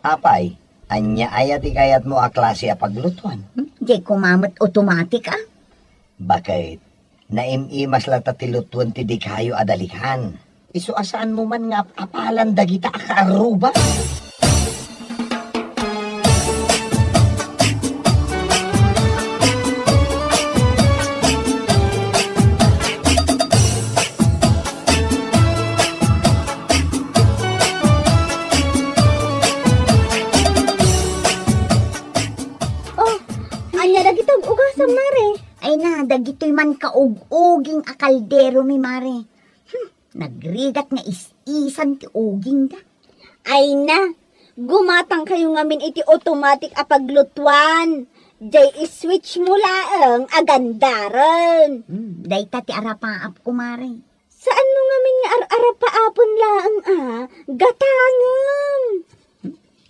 apay, ania aya ti kayatmo a klase a paglutuan? Hmm, diay koma met automatic, a. Baket, naim-imas latta ti lutuan ti dikayo a dalikan. Isu a saanmo man nga ap-apalan dagita a kaarruba. Oh, ania dagitoy ugasam, Mare? Ay na, dagitoy man kaug-uging a kalderomi, Mare. Hmm, nagrigat nga is-isan ti uging da. Ay na, gumatangkayo ngamin iti automatic a paglutuan. Jay, i-switch mo laeng a gandaren. Hmm, dayta ti arapaapko, mare. Saan mo ngamin nga ar-arapaapen laeng a gatangem?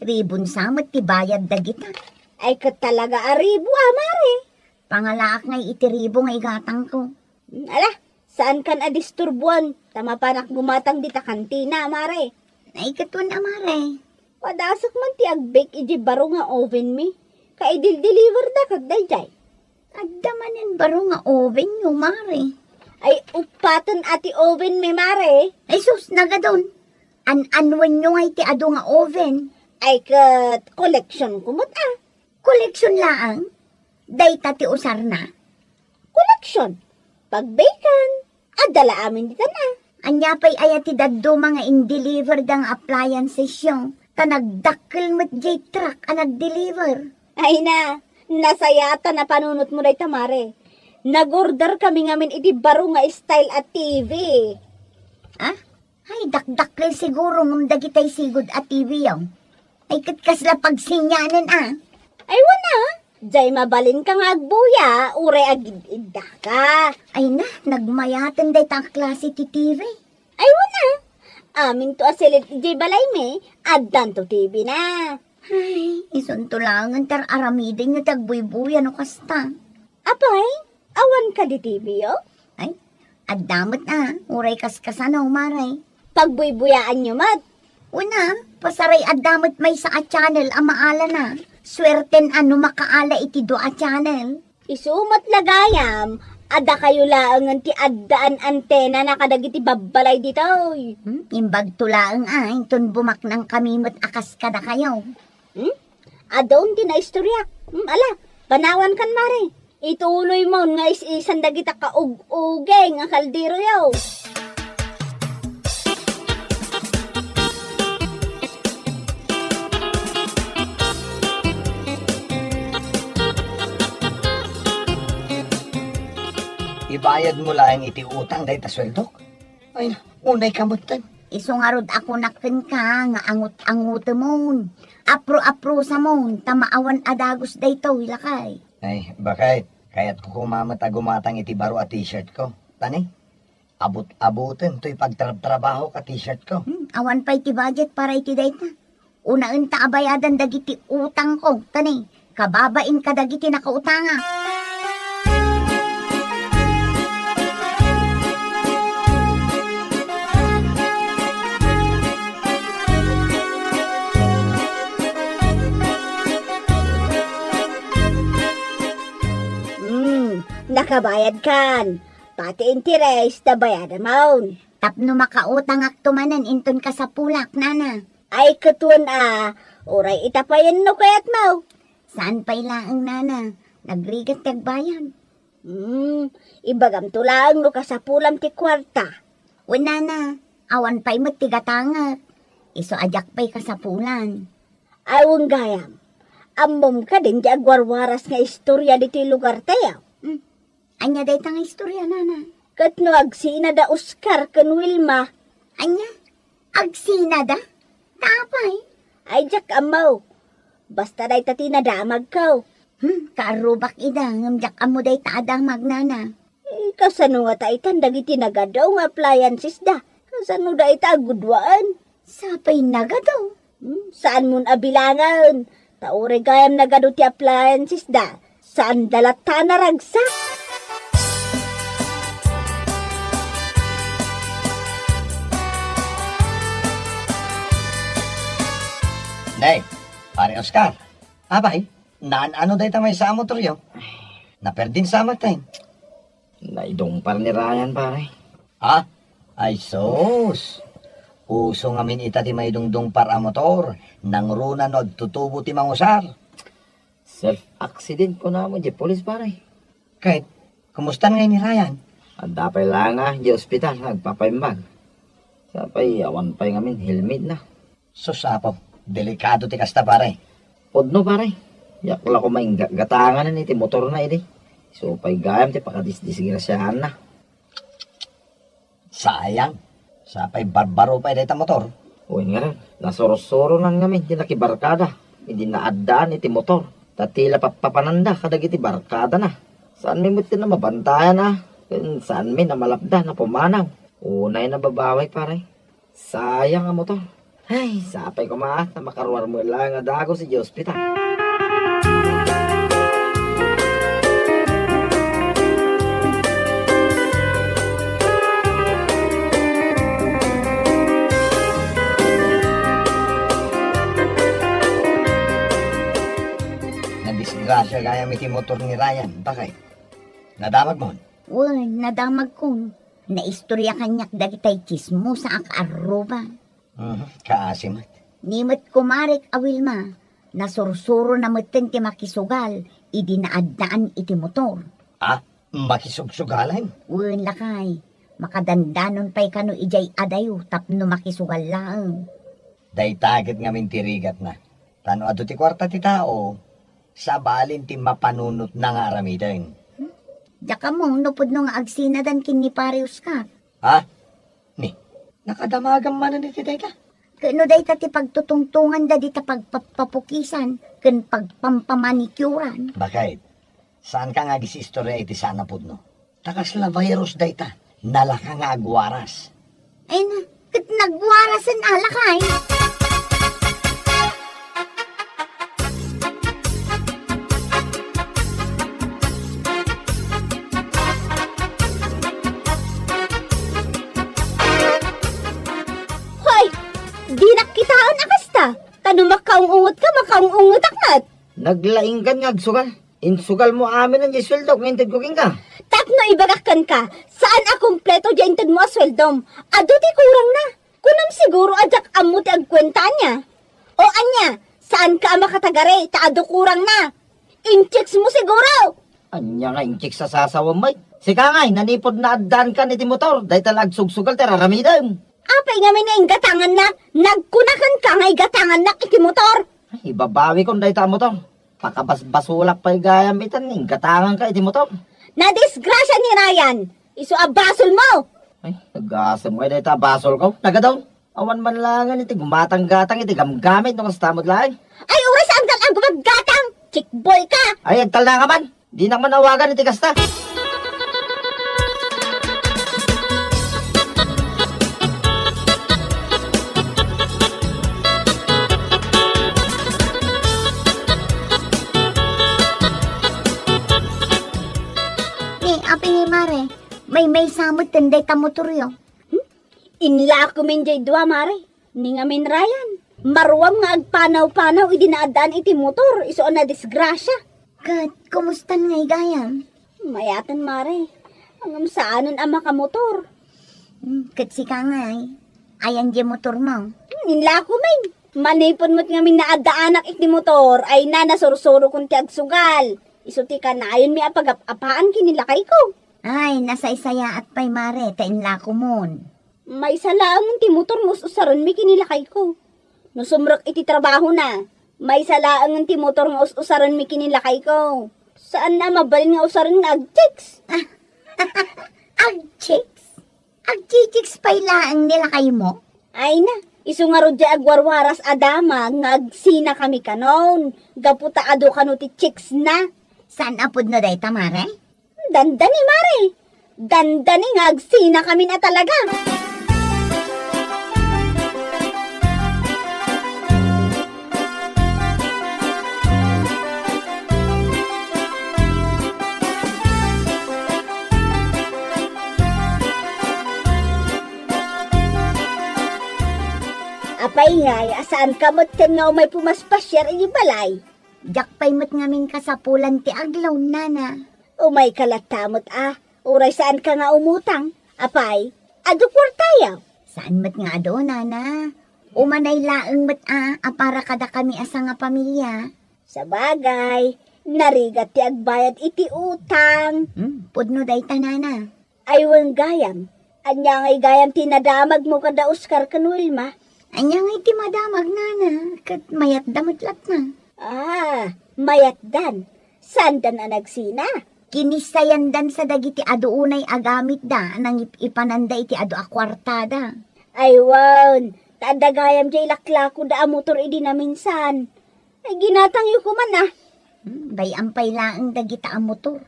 Ribon sa met ti bayad dagita. Ay, ket talaga a ribo a, mare. Pangalaak ngay iti ribo nga igatangko. Hmm, ala, saankan a disturbuan, ta mapanak gumatang dita kantina, mare. Ay, ket wen a, mare. Padasek man ti agbake iti baro nga oven mi. Kaidil-deliver da ket dayjay. Adda manen baro nga oven yo, mare. Ay, uppaten a ti oven mi, mare. Ay, sus, nagadon. An-anwen yo ngay ti adu nga oven. Ay, ket collection ko met, a. Collection laeng? Dayta ti usarna? Collection. Pagbakean. Adda la amin ditan a. Ania pay aya ti dadduma nga in-deliver da nga appliances yo? Ta nagdakkel met jay truck a nag-deliver. Ay na, nasayatan a panunot mo dayta, mare. Nag-order kami ngamin iti baro nga style a T V. Ah? Ay, dakdakkel siguro ngem dagitay sigud a T V yo. Ay, ket kasla pagsinianen a. Ay, wen a. Jay mabalinka nga agbuya, uray agid-iddaka. Ay na, nagmayaten dayta a klase ti T V. Ay, wen a. Aminto a silid idiay balaymi, addanto T V na. Ay, isunto laengen ti ar-aramiden yo ti agbuybuya no kasta. Apay, awan kadi T V yo? Ay, adda met a, uray kaskasano, mare. Pagbuybuyaanyo met. Wen a, pasaray adda met maysa a channel a maalana. Suerten a no makaala iti dua a channel. Isu met la gayam, a dakayo laengen ti addaan antenana kadagiti babbalay ditoy. Hmm, imbagto laeng a, inton bumaknangkami met a kas kadakayo. Hmm? Adun ti naistoriak. Hmm, ala, panawankan, mare. Ituloymon nga is-isan dagita kaug-uging a kalderoyo. Ibayadmo laeng iti utang dayta sueldok? Ay, unay ka metten. Isu ngarud a kunak kenka nga angut-angutemon. Apro-aprosamon, ta maawan a dagus daytoy, lakay. Ay, baket, kayatko koma met a gumatang iti baro a t-shirt ko. Tani, abut-abuten toy pagtrabtrabaho ka t-shirt ko. Hmm, awan pay ti budget para iti dayta. Unaen ta a bayadan dagiti utangko, tani, kababain kadagiti nakautangak. Hmm, nakabayadkan. Pati interes, nabayadamon. Tapno makautangakto manen inton kasapulak, nana. Ay, ket wen a, uray ita payen no kayatmo. Saan pay laeng, nana? Nagrigat ti agbayad. Hmm, ibagamto laeng no kasapulam ti kuarta. Wen, nana, awan pay met ti gatangek. Isu a diak pay kasapulan. Ay, wen gayam. Ammom kadin ti agwarwaras nga istoria ditoy lugartayo? Hmm. Ania dayta nga istoria, nana? Ket no agsina da Oscar ken Wilma. Ania? Agsinada? Ta apay? Ay, diak ammo. Basta dayta ti nadamagko. Hmm, kaarrubak ida, ngem diak ammo dayta a damag, nana. Eh, kasano ngata itan dagiti nagadu nga appliances da? Kasano dayta a gudwaen? Sapay nagadu? Hmm, saanmon a bilangen. Ta uray gayam nagadu ti appliances da. Saan da latta a naragsak? Nay, Pare Oscar. Apay, naan-ano dayta maysa a motoryo? Naperdin sa maten. Naidungpar ni Ryan, pare. Ha? Ay, sus! Uso ngamin ita ti maidungdungpar a motor, nangruna no agtutubo ti mangusar. Self-accident, kunana met diay pulis, pare. Ket, kumusta ngay ni Ryan? Adda pay la nga, diay ospital, agpapaimbag. Sapay, awan pay ngamin, helmet na. Sus, Apo, delikado ti kasta, pare. Pudno, pare. Diak la koma ingga-, gatanganen iti motorna idi. Isu pay gayam ti pakadisdisgrasiaanna. Sayang. Sapay barbaro pay dayta motor. Wen ngarud, nasursuronan ngamin ti nakibarkada idi naaddaan iti motor. Ta ti la pappapananda kadagiti barkadana. Saanmi met ti a mabantayan a, ken saanmi a malapda a pumanaw. Unay a nababawik, pare. Sayang a motor. Ay, sapay koma ta makaruar met laeng a dagus idiay ospital. Nadisgrasia gayam iti motor ni Ryan, bakay. Nadamagmon? Wen, nadamagkon. Naistorya kaniak dagitay tsismosa a kaarruba. Mhm, kaasi met. Ni met kumarek a Wilma, nasursurona metten ti makisugal idi naaddaan iti motor. Ah, makisugsugalan? Wen, lakay, makadandanon pay kano idiay adayo tapno makisugal laeng. Dayta ket ngamin ti rigatna. Ta no adu ti kuarta ti tao, sabalin ti mapanunotna nga aramiden. Diak ammo no pudno nga agsinadan ken ni Pare Oscar. Ha? Ni, nakadamagam manen iti dayta? Ket no dayta ti pagtutungtonganda dita pagpappapukisan ken pagpampamanicurean. Bakit? Saanka nga agis-istorya iti saan a pudno? Ta kasla virus dayta, nalaka nga agwaras. Ay na, ket nagwarasen a lakay. Hoy! Dinak kitaen a kasta! Ta no makaung-ungetka, makaung-ungetak met! Naglaingkan nga agsugal. Insugalmo amin diay sueldok nga intedko kenka. Tapno ibagak kenka, saan a kompleto diay intedmo a sueldom. Adu ti kurangna. Kunam siguro a diak ammo ti agkuenta ania. O ania, saanka a makatagari ta adu kurangna. Inchecks mo siguro! Ania nga inchecks a sasawem met? Sika ngay, nanipud naaddaankan iti motor, dayta la agsugsugal ti raramidem. Apay ngamin nga inggatanganna? Nagkuna kenka nga igatangannak iti motor. Ay, ibabawikon dayta a motor. Pakabasbasolak pay gayam itan, inggatanganka iti motor. Nadisgrasia ni Ryan. Isu a basolmo. Ay, nagasem ngay dayta a basolko. Nagadon. Awan man laengen iti gumatang-gatang iti gamgamit no kasta met laeng. Ay, uray saankan a gumatgatang! Chick boy ka! Ay, agtalna ka man! Dinak man awagan iti kasta! Ni, apay ngay, Mare, maymaysa met ten dayta motoryo. Hmm? Inlakomin diay dua, Mare. Ni ngamin, Ryan, maruam nga agpanaw-panaw idi naaddaan iti motor, isu a nadisgrasia. Ket, kumustan ngay gayam? Mayaten, Mare. Ngem saanen a makamotor. Hmm, ket sika ngay, ayan diay motormo? Hmm, inlakomin. Manipud met ngamin naaddaanak iti motor, ay na, nasursurokon ti agsugal. Isu ti kanayonmi a pagap-apaan ken ni lakayko. Ay, nasaysayaat pay, Mare, ta inlakomon. Maysa laengen ti motor nga us-usarenmi ken ni lakayko. No sumrek iti trabahona, maysa laengen ti motor nga us-usarenmi ken ni lakayko. Saanna a mabalin nga usaren nga agchicks. Agchicks? Agchichicks pay laeng ni lakaymo? Ay na, isu ngarud diay agwarwaras a damag nga agsinakami kanon, gapu ta adu kano ti chicksna. Saan a pudno dayta, Mare? Dandani, Mare. Dandani nga agsinakamin a talaga. Apay ngay a saanka metten nga umay pumaspasiar iti balay? Diak pay met ngamin kasapulan ti aglaw, nana. Umayka latta met a, uray saanka nga umutang. Apay, adu kuartayo? Saan met nga adu, nana. Umanay laeng met a, a para kadakami a sangapamilia. Sabagay, narigat ti agbayad iti utang. Hmm, pudno dayta, nana. Ay wen gayam, ania ngay gayam ti nadamagmo kada Oscar ken Wilma? Ania ngay ti madamag, nana? Ket mayatda met latta. Ah, mayatdan. Saandan a nagsina? Kinissayandansa dagiti adu unay a gamitda a nangip-ipananda iti adu a kuartada. Ay wen, ta adda gayam diay laklakoda a motor idi naminsan. Ay, ginatangyo koman, ah. Hmm, bay-am pay laeng dagita a motor.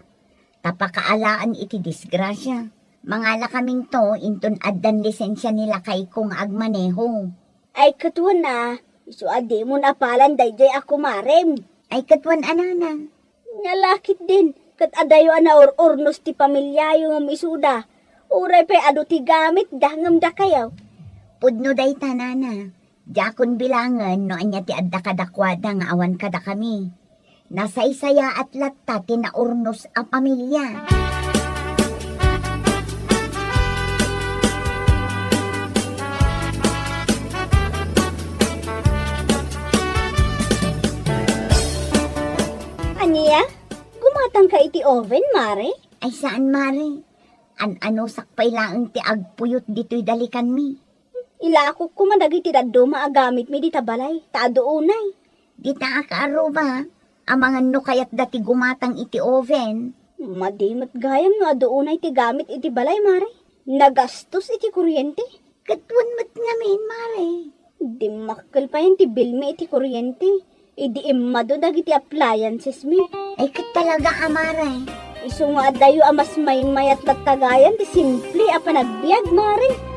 Ta pakaalaan iti disgrasia. Mangalakaminto inton addan lisensia ni lakayko nga agmaneho. Ay, ket wen a, isu a dimon apalan daydiay a kumarem. Ay, ket wen a, nana. Nya la ketdin, ket adayo a naur-urnos ti pamiliayo ngem isuda. Uray pay adu ti gamitda ngem dakayo. Pudno dayta, nana. Diakon bilangen no ania ti adda kadakuada nga awan kadakami. Nasaysayaat latta ti naurnos a pamilia. Ania? Gumatangka iti oven, Mare? Ay, saan, Mare. An-anusak pay laeng ti agpuyot ditoy dalikanmi. Ilakok koma dagiti dadduma a gamitmi dita balay, ta adu unay. Dita a kaaruba, amangan no kayatda ti gumatang iti oven. Madi met gayam no adu unay ti gamit iti balay, Mare. Nagastos iti kuryente. Ket wen met ngamin, Mare. Dimmakkel payen ti bilmi iti kuryente. Idi immadu dagiti appliancesmi. Ay, ket talaga a, Mare. Isu nga adayo a mas maymayat latta gayam ti simple a panagbiag, Mare.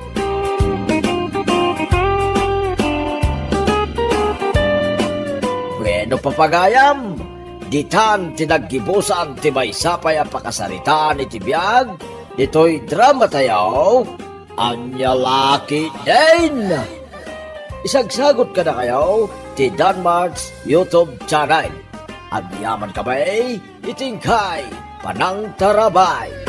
Bueno, papagayam, ditan ti naggibusan ti maysa pay a pakasaritaan iti biag ditoy dramatayo. Ania la ketdin? Isagsagot kadakayo ti Danmark's YouTube channel. Agyamankami iti inkay panangtarabay.